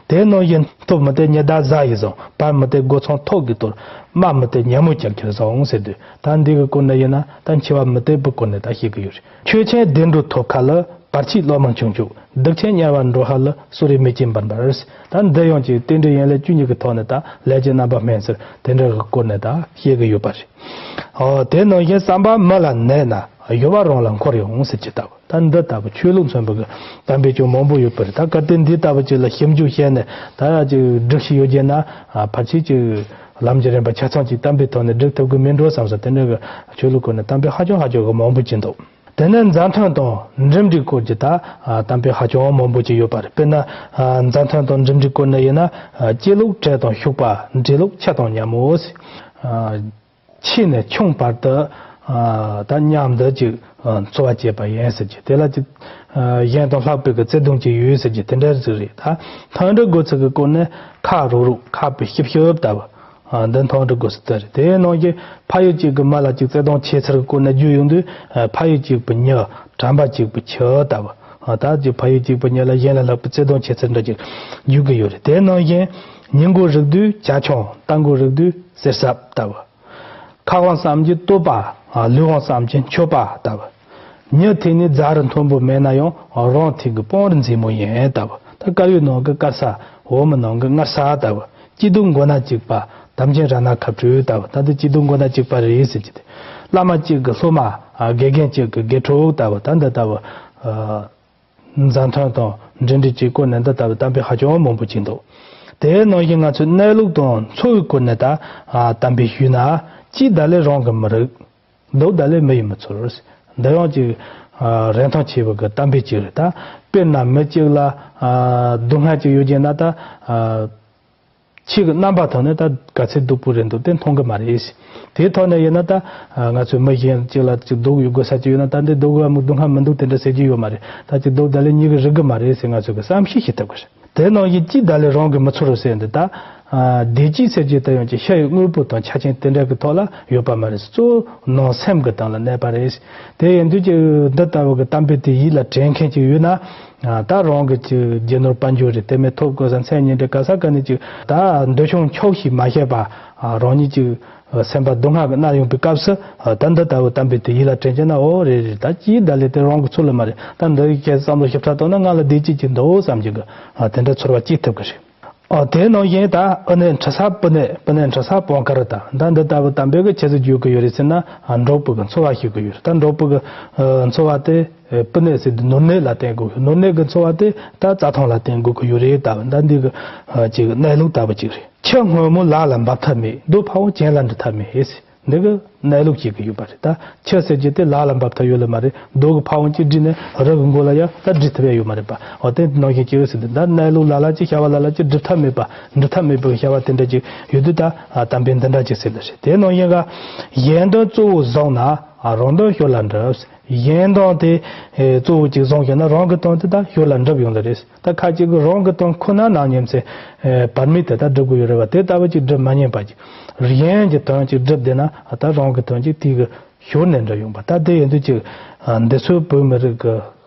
དེ་ནང་བཞིན་སྟོབས་མི་བདེ་ཉི་ཟླ་གཟའ་ཡིས་བཟང་། བར་མི་བདེ་སྒོ་ཚང་ཐོག་གིས་གཏོར། དམའ་མི་བདེ་ཉ་མོ་ལྕགས་ཀྱིས་བཟུང་ཟེར་དུས། ད་འདི་གི་སྐོར་ནས་ཡིན་ན་ད་འཆི་བ་མི་བདེ་བའི་སྐོར་ནས་ད་བཤད་ཀྱི་ཡོད་རེད། ཆོས་ཆེན་བདེ་འགྲོ་ཐོབ་ཁ་ལ། བར་ཆད་ལོ་མང་བྱུང་ཆོག། སྡིག་ཆེན་དམྱལ་བར་འགྲོ་ཧ་ལ། གསོད་རེས་མེ་ལྕེ་འབར་འབར། ད་འདི་ཡང་ཅིག་རྟེན་འབྲེལ་ཡན་ལག་བཅུ་གཉིས་ཀྱི་ཐོག་ནས་ད་ལས་ཀྱི་རྣམ་པ་སྨིན་ཚུལ་དེ་འདྲ་གི་སྐོར་ནས་ད་བཤད་ཀྱི་ཡོད་པ་རེད། ཨོ་དེ་ནང་བཞིན་བསམ་པ་མི་ལ་གནས་ན། གཡོ་བ་རང་ལ་འཁོར་ཡོང་ཟེར་གྱི་ལྟ་བུ། ད་འདི་ལྟ་བུ་ཆོས་ལུགས་མཚོན་པའི་གི་གཏམ་དཔེ་ཅུང་མང་པོ་ཡོད་པ་རེད། ད་གལ་ཏེ་འདི་ལྟ་བུ་ཅིག་ལ་ཞིབ་འཇུག་བྱས་ནས་ད་ཅིག་སྒྲིག་ཤེས་ཡོད་རྒྱུ་ན། ཨ་ཕལ་ཆེར་ཅིག་ལམ་གྱི་རིམ་པ་ཆ་ཚང་ཅིག་གཏམ་དཔེའི་ཐོག་ནས་སྒྲིག་ཐུབ་ཀྱི་མིན་འགྲོ་བསམ་ས། དེ་འདྲ་གི་ཆོས་ལུགས་སྐོར་ནས་གཏམ་དཔེ་ཧ་ཅང་ཧ་ཅང་གི་མང་པོ་ཅིག་འདུག། དེ་ནས་མཛའ་མཐུན་དང་འགྲིམ་འགྲུལ་སྐོར་གྱི་ད་ཨ་གཏམ་དཔེ་ཧ་ཅང་མང་པོ་ཅིག་ཡོད་པ་རེད། དཔེར་ན་ཨ་མཛའ་མཐུན་དང་འགྲིམ་འགྲུལ་སྐོར་ནས་ཡིན་ན། ཨ་སྐྱེ་ལུགས་བྲེ་དང་ཤུག་པ། འབྲི་ལུགས་ཁྱི་དང་ཉ་མོ། ཨ་ཆེ་ནས་ཆུང་བར་དུ་ཨ་ད་མཉམ་དུ་ཅིག་ཨ་འཚོ་བ་སྐྱེལ་པ་ཡིན་ཟེར་གྱི། དེ་ལ་ཅིག་ཨ་གཞན་དང་ལྷག་པའི་གི་བརྩེ་དུང་ཅིག་ཡོད་ཟེར་གྱི་དེ་འདྲ་ཟིག་རེད། ད་མཐུན་སྒྲིལ་དགོས་ཚུལ་གྱི་སྐོར་ནས་ཁ་རུག་རུག་ཁ་སྤུ་ཤིབ་ཤིབ་ལྟ་བུ། ཨ་འདི་མཐོང་འདྲི་དགོས་སུ་ལྟ་རེད། དེའི་ནང་བཞིན་ཕ་ཡུལ་གཅིག་གི་མི་ལ་གཅིག་བརྩེ་དུང་ཆེ་ཚུལ་གྱི་སྐོར་ནས་བརྗོད་ཡོང་དུས། ཨ་ཕ་ཡུལ་གཅིག་པུ་མྱི། དྲན་པ་གཅིག་པུ་ཁྱི་ལྟ་བུ། ཨ་ད་ཅིག་ཕ་ཡུལ་གཅིག་པུ་མྱི་ལ་གཞན་ལ་ལྷག་པའི་བརྩེ་དུང་ཆེ་ཚུལ་འདྲ་ཅིག་བརྗོད་ཀྱི་ཡོད་རེད། དེའི་ནང་བཞིན་ཉིན་མགོ་རིག་དུས་ཇ་ཆང་། རྟ་མགོ་རིག་དུས་གསེར་སྲབ་ལྟ་བུ། ཁ་དབང་བསམ་གྱིས་བསྟོད་པ། ཨ་ལུས་དབང་བསམ་གྱིས་མཆོད་པ་ལྟ་བུ། མྱི་ཐད་ནས་རྫ་རི་མཐོན་པོ་མེད་ན་ཡང་། རང་ཐད་ཀྱི་སྤང་རི་མཛེས་མོ་ཡིན་ལྟ་བུ། ད་དཀར་ཡོལ་ནང་གི་དཀར་ས། འོ་མ་ནང་གི་མངར་ས་ལྟ་བུ། སྐྱིད་སྡུག་མགོ་ན་གཅིག་པ། དམ་ཅན་ར་ན་ཁ་སྤྲོད་ལྟ་བུ། ད་འདི་སྐྱིད་སྡུག་མགོ་ན་གཅིག་པ་རེད་ཟེར་གྱི་དེ། བླ་མ་གཅིག་གི་སློབ་མ། ཨ་དགེ་རྒན་གཅིག་གི་དགེ་ཕྲུག་ལྟ་བུ། ད་འདི་ལྟ་བུ། ཨ་མཛའ་མཐུན་དང་འབྲེལ་འདྲིས་ཀྱི་སྐོར་ནས་འདི་ལྟ་བུའི་གཏམ་དཔེ་ཧ་ཅང་མང་པོ་ཅིག་འདུག། དེའི་ནང་བཞིན་ང་ཚོའི་གནས་ལུགས་དང་འཚོ་བའི་སྐོར་ནས་ད་ཨ་གཏམ་དཔེ་ཞུས་ན། སྐྱིད་ད་ལས་རང་གི་མི་རིགས། སྡུག་ད་ལས་མི་ཡི་མི་ཚོར། འདི་ཡང་ཅིག་ཨ་རིན་ཐང་ཆེ་བའི་གི་གཏམ་དཔེ་ཅིག་རེད། ད་དཔེར་ན་མི་གཅིག་ལ་ཨ་སྡུག་བསྔལ་ཅིག་ཡོད་རྒྱུ་ན། ད་ཨ་ཁྱི་གི་རྣམ་པ་ཐོག་ནས་ད་ག་ཚོད་སྡུག་པོ་རེད་འདུག་དེ་མཐོང་གི་མ་རེད། དེའི་ཐོག་ནས་ཡིན་ན་ད་ཨ་ང་ཚོས་མི་གཞན་གཅིག་ལ་ཅིག་སྡུག་ཡོད་དགོས་ས་ཅིག་ཡོད་ན། ད་འདི་སྡུག་ག་མི་སྡུག་བསྔལ་མི་འདུག་དེ་འདྲ་ཟེར་རྒྱུ་ཡོད་མ་རེད། ད་ཅིག་སྡུག་ད་ལས་མྱི་གི་རིག་གི་མ་རེད་ཟེར་ང་ཚོས་གི་བསམ་ཤེས་བྱེད་ཐུབ་གི་རེད། དེ་ནང་བཞིན་སྐྱིད་ད་ལས་རང་གི་མི་ཚོར་རོ་ཟེར་འདི་ད། ཨ་བདེ་སྐྱིད་ཟེར་རྒྱུ་དེ་ཡང་ཅིག་ཤ་ཡི་དངོས་པོ་དང་ཆ་རྐྱེན་དེ་འདྲ་གི་ཐོག་ལ་ཡོད་པ་མ་རེད། གཙོ་བོ་ནང་སེམས་ཀྱི་སྟེང་ལ་གནས་པ་རེད། དེ་ཡིན་དུས་ཀྱི་འདི་ལྟ་བུ་གི་གཏམ་དཔེ་དེ་ཡིད་ལ་དྲན་མཁན་ཅིག་ཡོད་ན། ཨ་ད་རང་གི་ཅིག་རྒྱུ་ནོར་དཔལ་འབྱོར་རེད། དེ་མིན་ཐོབ་དགོས་ས་མཚན་སྙན་གྲལ་ག་ས་ག་ནས་ཅིག་ད་འདོད་ཆུང་འཁྱོག་ཞིག་མ་བྱས་པ། ཨ་རང་ཉིད་ཅིག་སེམས་པ་སྡུག་བསྔལ་གྱིས་མནར་ཡོང་པའི་སྐབས་སུ། ཨ་ད་འདི་ལྟ་བུའི་གཏམ་དཔེ་དེ་ཡིད་ལ་དྲན་རྒྱུ་ན། འོ་རེད་རེད། ད་སྐྱིད་ད་ལས་དེ་རང་གི་ཚོད་ལ་མ་རེད། ད་འདི་ཁྱེད་བསམ་བློ་ཞིབ་ཕྲ་བཏང་ན་ང་ལ་བདེ་སྐྱིད་ཅིག་འདུག་བསམ་རྒྱུ་གི་ཨ་དེ་འདྲ་ཚོར་བ་སྐྱེ་ཐུབ་ཀྱི་རེད། ཨ་དེའི་ནང་བཞིན་ད་ཨུ་ནེ་ཁྲི་སར་པུ་ནེ། པུ་ནེ་ཁྲི་སར་པང་ཀ་ར་ཏ། ད་འདི་ལྟ་བུ་དམ་པའི་གི་ཆི་ཟིག་བརྗོད་གི་ཡོད་རེད་ཟེར་ན། ཨ་འབྲོག་པའི་གི་འཚོ་བ་ཤེས་གི་ཡོད་རེད། ད་འབྲོག་པའི་གི་ཨ་འཚོ་བ་དེ་ཨ་པུ་ནེ་ཟེར་དུས་ནོར་གནས་ལ་བརྟེན་དགོས། ནོར་གནས་གི་འཚོ་བ་དེ་ད་རྩྭ་ཐང་ལ་བརྟེན་དགོས་གི་ཡོད་རེད། ད་ད་འདི་གི་ཨ་ཅིག་གནས་ལུགས་ལྟ་བུ་ཅིག་རེད། ཆུ་སྔོན་མོ་ལ་ལ་འབབ་ཐབས་མེད། རྡོ་ཕ་བོང་གྱེན་ལ་འགྲོ་ཐབས་མེད་ཟེར། འདི་གི་གནས་ལུགས་ཤིག་གི་ཡོད་པ་རེད། ད་ཆུ་ཟེར་རྒྱུ་དེ་ལ་ལ་འབབ་ཐབས་ཡོད་ལེ་མ་རེད། རྡོ་གི་ཕ་བོང་གཅིག་བསྒྲིལ་ནས་རི་གི་མགོ་ལ་ཡ་ད་བསྒྲིལ་ཐུབ་ཡ་ཡོད་མ་རེད་པ། འོ་དེ་ནང་བཞིན་ཅིག་ཟེར་དུས། ད་གནས་ལུགས་ལ་ལ་ཅིག་བྱ་བ་ལ་ལ་ཅིག་སྒྲུབ་ཐབས་མེད་པ། སྒྲུབ་ཐབས་མེད་པའི་བྱ་བ་དེ་འདྲ་ཅིག་ཡོད་དུས། ད་ཨ་དམ་པས་འདི་འདྲ་ཅིག་ཟེར་ལེ་རེད། དེ་ནང་བཞིན་ག་གཞན་དོན་གཙོ་བོར་བཟུང་ན་ཨ་རང་དོན་ཤོར་ལ་འགྲུབ། གཞན་དོན་དེ་ཨེ་གཙོ་བོ་ཅིག་བཟུང་བྱས་ན་རང་གི་དོན་དེ་ད་ཤོར་ལ་འགྲུབ་ཡོང་ལེ་རེད། ད་ཁ་ཅིག་གིས་རང་གི་དོན་ཁོ་ན་ནམ་ཡིན་ཚེ་ཨེ་བར་མེད་དེ་ད་སྒྲུབ་དགོས་ཡོད་རེད་བ། དེ་ལྟ་བུ་ཅིག་སྒྲུབ་མ་ཉན་པ་ཅིག་གཞན་གྱི་དོན་ཅིག་སྒྲུབ་བསྡད་ན་ད་རང་གི་དོན་ཅིག་དེ་གི་ཤོར་ནས་འགྲོ་ཡོང་པ། ད་དེ་ཡིན་དུས་ཅིག་ཨ་འདི་ཚོའི་བོད་མི་རིགས་ཀྱི་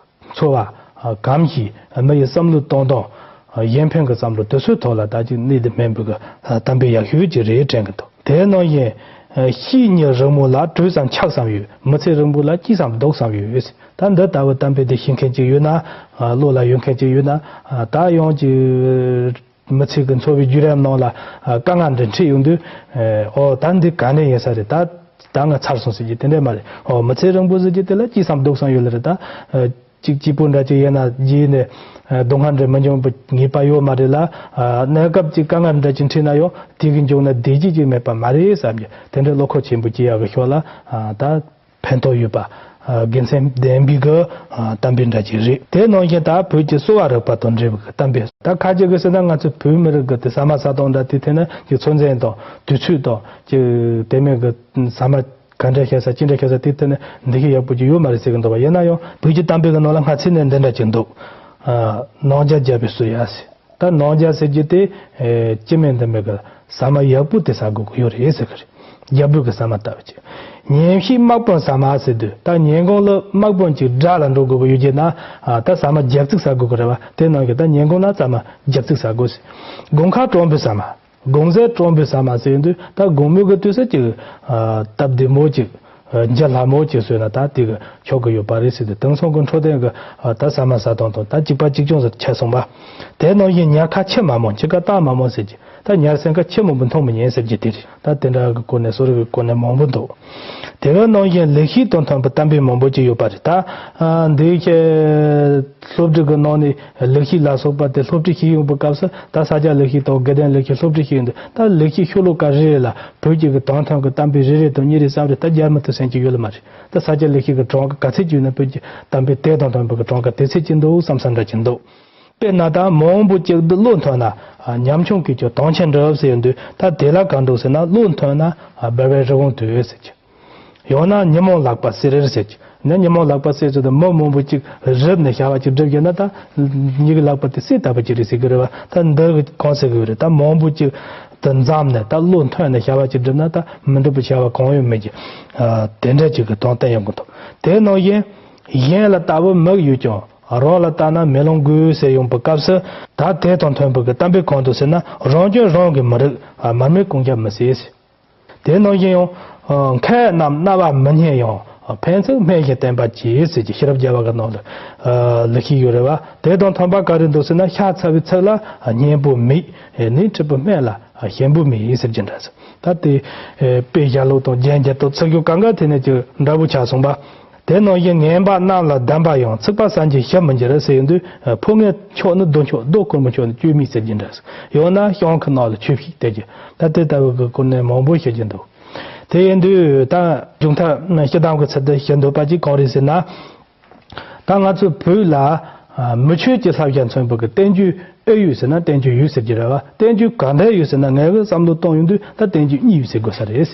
འཚོ་བ་ཨ་གོམས་གཤིས། ཨ་མི་ཡི་བསམ་བློ་གཏོང་སྟངས། ཨ་གཞན་ཕན་གྱི་བསམ་བློ་དེ་ཚོའི་ཐོག་ལ་ད་ཅིག་གནད་དུ་སྨིན་པའི་གི་ཨ་གཏམ་དཔེ་ཡག་ཤོས་ཅིག་རེད་དྲན་གི་འདུག་དེའི་ནང་བཞིན་ཨ་གཤིས་ཉིན་རིང་མོ་ལ། གྲོས་སམ་འཆག་སམ་ཡོད། མི་ཚེ་རིང་པོ་ལ། སྐྱིད་སམ་སྡུག་སམ་ཡོད། ད་འདི་ལྟ་བུའི་གཏམ་དཔེ་དེ་ཤེས་མཁན་ཅིག་ཡོད་ན། ཨ་བློ་ལ་ཡོད་མཁན་ཅིག་ཡོད་ན། ཨ་ད་ཡང་ཅིག་མི་ཚེ་གི་འཚོ་བའི་བརྒྱུད་རིམ་ནང་ལ་ཨ་དཀའ་ངལ་འདྲ་འཕྲད་ཡོང་དུས། ཨོ་ད་འདི་ག་ནས་ཡིན་ས་རེད། ད་ད་ང་ཚར་སོང་ཟེར་གྱི་དེ་འདྲས་མ་རེད། ཨོ་མི་ཚེ་རིང་པོ་ཟེར་གྱི་དེ་ལ་སྐྱིད་སམ་སྡུག་སམ་ཡོད་ལེ་རེད། ད་ཨ་གཅིག་སྐྱིད་པོ་འདྲ་ཅིག་ཡིན་ན་རྗེས་ནས་ཨ་སྡུག་བསྔལ་འདྲ་མི་འབྱུང་བའི་ངེས་པ་ཡོད་མ་རེད་ལ། ཨ་གནས་སྐབས་ཅིག་དཀའ་ངལ་འདྲ་ཅིག་འཕྲད་ན་ཡང་དེ་གི་མཇུག་ན་བདེ་སྐྱིད་ཅིག་མེད་པ་མ་རེད་བསམ་གྱི། དེ་འདྲའི་བློ་ཁོག་ཆེན་པོ་སྐྱེ་ཡག་གི་ཕྱོགས་ལ་ཨ་ད་ཕན་ཐོགས་ཡོད་པ། ཨ་དགེ་མཚན་ལྡན་པའི་གི་ཨ་གཏམ་དཔེ་འདྲ་ཅིག་རེད། དེ་ནང་བཞིན་ད་བོད་ཀྱི་གསོ་བ་རིག་པ་དང་འབྲེལ་བའི་གི་གཏམ་དཔེ། ད་ཁ་ཅིག་གིས་ཟེར་ན་ང་ཚོ་བོད་མི་རིགས་ཀྱི་དེ་ཟ་མ་ཟ་སྟངས་འདྲ་དེའི་ཐད་ན་ཅིག་ཚོད་འཛིན་དང་དུས་ཚོད་དང་ཅིག་དེ་མིན་གི་ཟ་མ་ག་འདྲ་བྱེད་ས་ཅི་འདྲ་བྱེད་ས་དེའི་ཐད་ན་འདི་ཤེས་ཡག་པོ་ཅིག་ཡོད་མ་རེད་ཟེར་གི་འདུག་པ། ཡིན་ན་ཡང་བོད་ཀྱི་གཏམ་དཔེ་གི་ནང་ལ་སྔ་ཚིག་ནས་འདི་འདྲ་ཅིག་འདུག་ཨ་ནང་རྒྱ་རྒྱལ་པོས་གསོལ་ཡ་ཟེར། ད་ནང་རྒྱ་ཟེར་རྒྱུ་དེ་ཨེ་སྤྱི་མི་འདི་མི་གི་ཟ་མ་ཡག་པོ་དེ་ཟ་དགོས་ཀྱི་ཡོད་རེད་ཟེར་གི་རེད། རྒྱལ་པོའི་གི་ཟ་མ་ལྟ་བུ་ཅིག་ཉིན་ཞིག་དམག་དཔོན་ཟ་མ་ཟེར་དུས། ད་ཉིན་གུང་ལ་དམག་དཔོན་ཅིག་དགྲ་ལ་འགྲོ་དགོས་པ་ཡོད་རྒྱུ་ན། ཨ་ད་ཟ་མ་རྒྱག་ཙིག་ཟ་དགོས་ཀྱི་རེད་བ། དེ་ནང་གི་ད་ཉིན་གུང་ན་ཟ་མ་རྒྱག་ཙིག་ཟ་དགོས་ཟེར། དགུན་ཁ་དྲོན་པའི་ཟ་མ། དགུན་ཟས་དྲོན་པའི་ཟ་མ་ཟེར་དུས། ད་དགུང་མོའི་གི་དུས་སུ་ཅིག་ཨ་སྟབས་བདེ་མོ་ཅིག་ཨ་འཇའ་ལྷ་མོ་ཅིག་བཟོས་ན་ད་དེ་གི་ཆོག་གི་ཡོད་པ་རེད་ཟེར་དུས། དེང་སང་གི་འཕྲོད་བསྟེན་གི་ཨ་ད་ཟ་མ་ཟ་སྟངས་དང་ད་གཅིག་པ་གཅིག་རྐྱང་ཟེར་ཆགས་སོང་བ། དེ་ནང་བཞིན་ཉལ་ཁ་ཕྱི་མ་མོ། ཕྱི་ཁ་ལྟག་མ་མོ་ཟེར་གྱི། ད་ཉལ་སེང་ཁ་ཕྱི་མོ་བུ་མཐོང་མི་ཉན་ཟེར་གྱི་དེ་རེད། ད་དེ་འདྲ་གི་སྐོར་ནས་གསོ་རིག་གི་སྐོར་ནས་མང་པོ་འདུག་དེ་གི་ནང་བཞིན་ལེགས་བཤད་དང་མཐུན་པའི་གཏམ་དཔེ་མང་པོ་ཅིག་ཡོད་པ་རེད། ད་ཨ་འདི་ཁྱེད་སློབ་ཁྲིད་ཀྱི་ནང་ནས་ལེགས་བཤད་ལ་སོགས་པ་དེ་སློབ་ཁྲིད་བྱེད་ཡོང་པའི་སྐབས་སུ། ད་ས་སྐྱ་ལེགས་བཤད་དང་དགེ་ལྡན་ལེགས་བཤད་སློབ་ཁྲིད་བྱེད་ཡོང་དུས། ད་ལེགས་བཤད་ཤོ་ལོ་ཀ་རེ་རེ་ལ་བོད་ཀྱི་གི་དོན་མཐུན་གྱི་གཏམ་དཔེ་རེ་རེ་དང་གཉིས་རེ་གསུམ་རེ་ད་སྦྱར་མི་ཐུབ་ཟིན་གྱི་ཡོད་ལ་མ་རེད། ད་ས་སྐྱ་ལེགས་བཤད་ཀྱི་གྲངས་ཀ་ག་ཚད་ཅིག་ཡོད་ན་བོད་ཀྱི་གཏམ་དཔེ་དེ་དང་མཐུན་པའི་གི་གྲངས་ཀ་དེ་ཚད་ཅིག་འདུག་བསམ་བསམ་འདྲ་ཅིག་འདུག་དཔེར་ན་ད་མ་འོངས་པ་ཅིག་ཏུ་བློ་མཐུན་ན་ཉམ་ཆུང་གིས་ཀྱང་དོན་ཆེན་འགྲུབ་ཟེར་ཡོང་དུས། ད་དེ་ལ་གང་འདུག་ཟེར་ན། བློ་མཐུན་ན་སྦལ་པའི་རི་བོང་དུད་ཟེར་གྱི། ཡང་ན་ཉོན་མོངས་ལག་པ་བསིལ་ཟེར་གྱི། ན་ཉོན་མོངས་ལག་པ་བསིལ་ཟེར་དུས་མི་མང་པོ་ཅིག་རུབ་ནས་བྱ་བ་ཅིག་སྒྲུབ་ཡོད་ན། ད་ཉིད་ཀྱི་ལག་པ་དེ་བསིལ་ལྟ་བུ་ཅིག་རེད་ཟེར་གི་རེད་བ། ད་འདི་གང་ཟེར་གི་རེད། ད་མང་པོ་ཅིག་ཏུ་འཛོམས་ནས་ད་བློ་མཐུན་ནས་བྱ་བ་ཅིག་སྒྲུབ་ན། ད་མི་འགྲུབ་པའི་བྱ་བ་གང་ཡང་མེད་ཀྱི། ཨ་དེ་འདྲ་ཅིག་གི་དོན་བསྟན་ཡོང་གི་འདུག་དེ་ནང་བཞིན། གཞན་ལ་ལྟ་བུ་མིག་ཡོད་ཀྱང་། རང་ལ་ལྟ་ན་མེ་ལོང་དགོས་ཟེར་ཡོང་པའི་སྐབས་སུ། ད་དེ་དང་མཐུན་པའི་གི་གཏམ་དཔེ་གང་འདུག་ཟེར་ན། རང་སྐྱོན་རང་གིས་མི་རིག་མར་མེ་ཀུན་ཁྱབ་མི་སྲིད། དེ་ནང་བཞིན་ཡང་། མཁས་རྣམས་རྣ་བ་མི་སྙན་ཡང་། ཕན་ཚུན་སྨྲས་ཤིང་བསྟན་པ་གྱིས་ཟེར་གྱི་ཤེས་རབ་རྒྱལ་བ་གི་ནང་ལ་ལེགས་བཤད་ཡོད་རེད་བ། དེ་དང་མཐུན་པ་ག་རེ་འདུག་ཟེར་ན། ཤ་ཚ་བའི་ཚིག་ལ་སྙན་པོ་མེད། ནད་འཁྲུགས་པའི་སྨན་ལ་ཞིམ་པོ་མེད་ཟེར་གྱི་འདྲ་ཟེར། ད་དེ་དཔེ་བཞག་ལུགས་དང་རྒྱན་འགྱུར་དང་ཚིག་སྦྱོར་གང་ག་དེ་ནས་ཀྱི་འདྲ་པོ་ཆགས་སོང་བ། དེ་ནང་བཞིན་ངན་པ་རྣམས་ལ་གདམས་པ་ཡང་། ཚིག་པ་གསན་ཅིང་ཞིབ་མི་འགྱུར་ཟེར་ཡོང་དུས། ཕོ་ངན་མཆོག་ནི་རྡོ་མཆོག་རྡོ་གོར་མོ་མཆོག་ནི་སྐྱོན་མེད་ཟེར་གྱི་འདྲ་ཟེར། ཡང་ན་གཤོང་ཁུག་ནང་ལ་ཆོས་བཤད་དེ་གྱི། ད་དེ་ལྟ་བུ་གི་སྐོར་ནས་མང་པོ་བཤད་ཀྱི་འདུག་དེ་ཡིན་དུས་ད་མཇུག་མཐར་སྤྱིར་བཏང་གི་ཚུལ་དུ་ཞུ་འདོད་པ་ཅིག་གང་རེད་ཟེར་ན། ད་ང་ཚོ་བོད་ལ་ཨ་མི་ཆོས་ཀྱི་བསླབ་བྱ་མཚོན་པའི་གི་བསྟན་བཅོས་ཨེ་ཡོད་ཟེར་ན། བསྟན་བཅོས་ཡོད་ཟེར་གྱི་རེད་བ། བསྟན་བཅོས་ག་འདྲ་ཡོད་ཟེར་ན། ངའི་གི་བསམ་བློ་གཏོང་ཡོང་དུས་ད་བསྟན་བཅོས་གཉིས་ཡོད་ཟེར་དགོས་ས་རེད།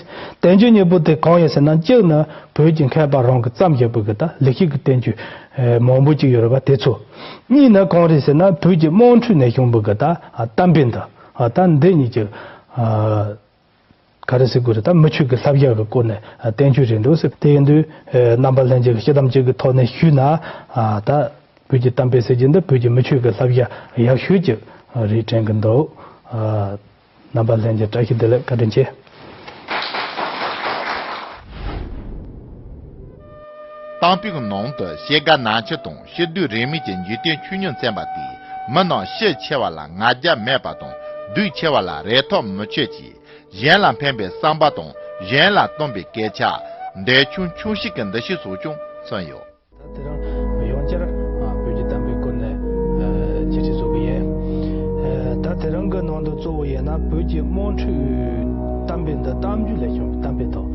བསྟན་བཅོས་གཉིས་པོ་དེ་གང་ཡིན་ཟེར་ན། གཅིག་ནི་བོད་ཀྱི་མཁས་པ་རང་གིས་བརྩམས་བཞག་པའི་གི་ད་ལེགས་བཤད་ཀྱི་བསྟན་བཅོས་ཨེ་མང་པོ་ཅིག་ཡོད་རེད་བ། དེ་ཚོ། གཉིས་ནི་གང་རེད་ཟེར་ན། བོད་ཀྱི་དམངས་ཁྲོད་ནས་བྱུང་བའི་གི་ད་ཨ་གཏམ་དཔེ་འདི། ཨ་ད་འདི་གཉིས་ཀྱི་ཨ་ག་རེ་ཟེར་དགོས་རེད། ད་མི་ཆོས་ཀྱི་བསླབ་བྱ་གི་སྐོར་ནས་ཨ་བསྟན་བཅོས་རེད་འདུག་ཟེར། དེ་ཡིན་དུས་ཨ་རྣམ་པ་ལྷན་རྒྱས་ཀྱིས་སྤྱིར་བཏང་ཅིག་གི་ཐོག་ནས་ཞུས་ན། ཨ་ད་བོད་ཀྱི་གཏམ་དཔེ་ཟེར་རྒྱུ་འདི་བོད་ཀྱི་མི་ཆོས་ཀྱི་བསླབ་བྱ་ཡག་ཤོས་ཅིག་རེད་དྲན་གི་འདུག་ཨ་རྣམ་པ་ལྷན་རྒྱས་བཀྲ་ཤིས་བདེ་ལེགས། བཀའ་དྲིན་ཆེ། གཏམ་དཔེའི་ནང་དུ་ཞེ་དགའ་ནགས་ཁྱི་དང་ཤི་དུས་རེ་མིག་གི་འཇིག་རྟེན་ཆོས་ཉིད་བཙན་པ་དེས་མི་རྣམས་ཤི་ཆེ་བ་ལ་ང་རྒྱལ་མེད་པ་དང་ འདུས་ཆེ་བ་ལ་རེ་ཐོག་མི་ཆོད་ཅིང་གཞན་ལ་ཕན་པའི་བསམ་པ་དང་གཞན་ལ་གཏམ་པའི་སྐད་ཆ། འདས་ཆུང་ཆུང་ཞིག་གི་འདུ་ཤེས་སོགས་ཀྱང་མཚོན་ཡོད། ད་དེ་རིང་ཡང་བསྐྱར་བོད་ཀྱི་གཏམ་དཔེའི་སྐོར་ནས་འཆད་ཁྲིད་བཟོ་གི་ཡིན། ད་དེ་རིང་གི་ནང་དུ་གཙོ་བོ་ཡིན་ན་བོད་ཀྱི་དམངས་ཁྲོད་གཏམ་དཔེ་འདི་གཏམ་རྒྱུད་ལས་བྱུང་བའི་གཏམ་དཔེ་དང་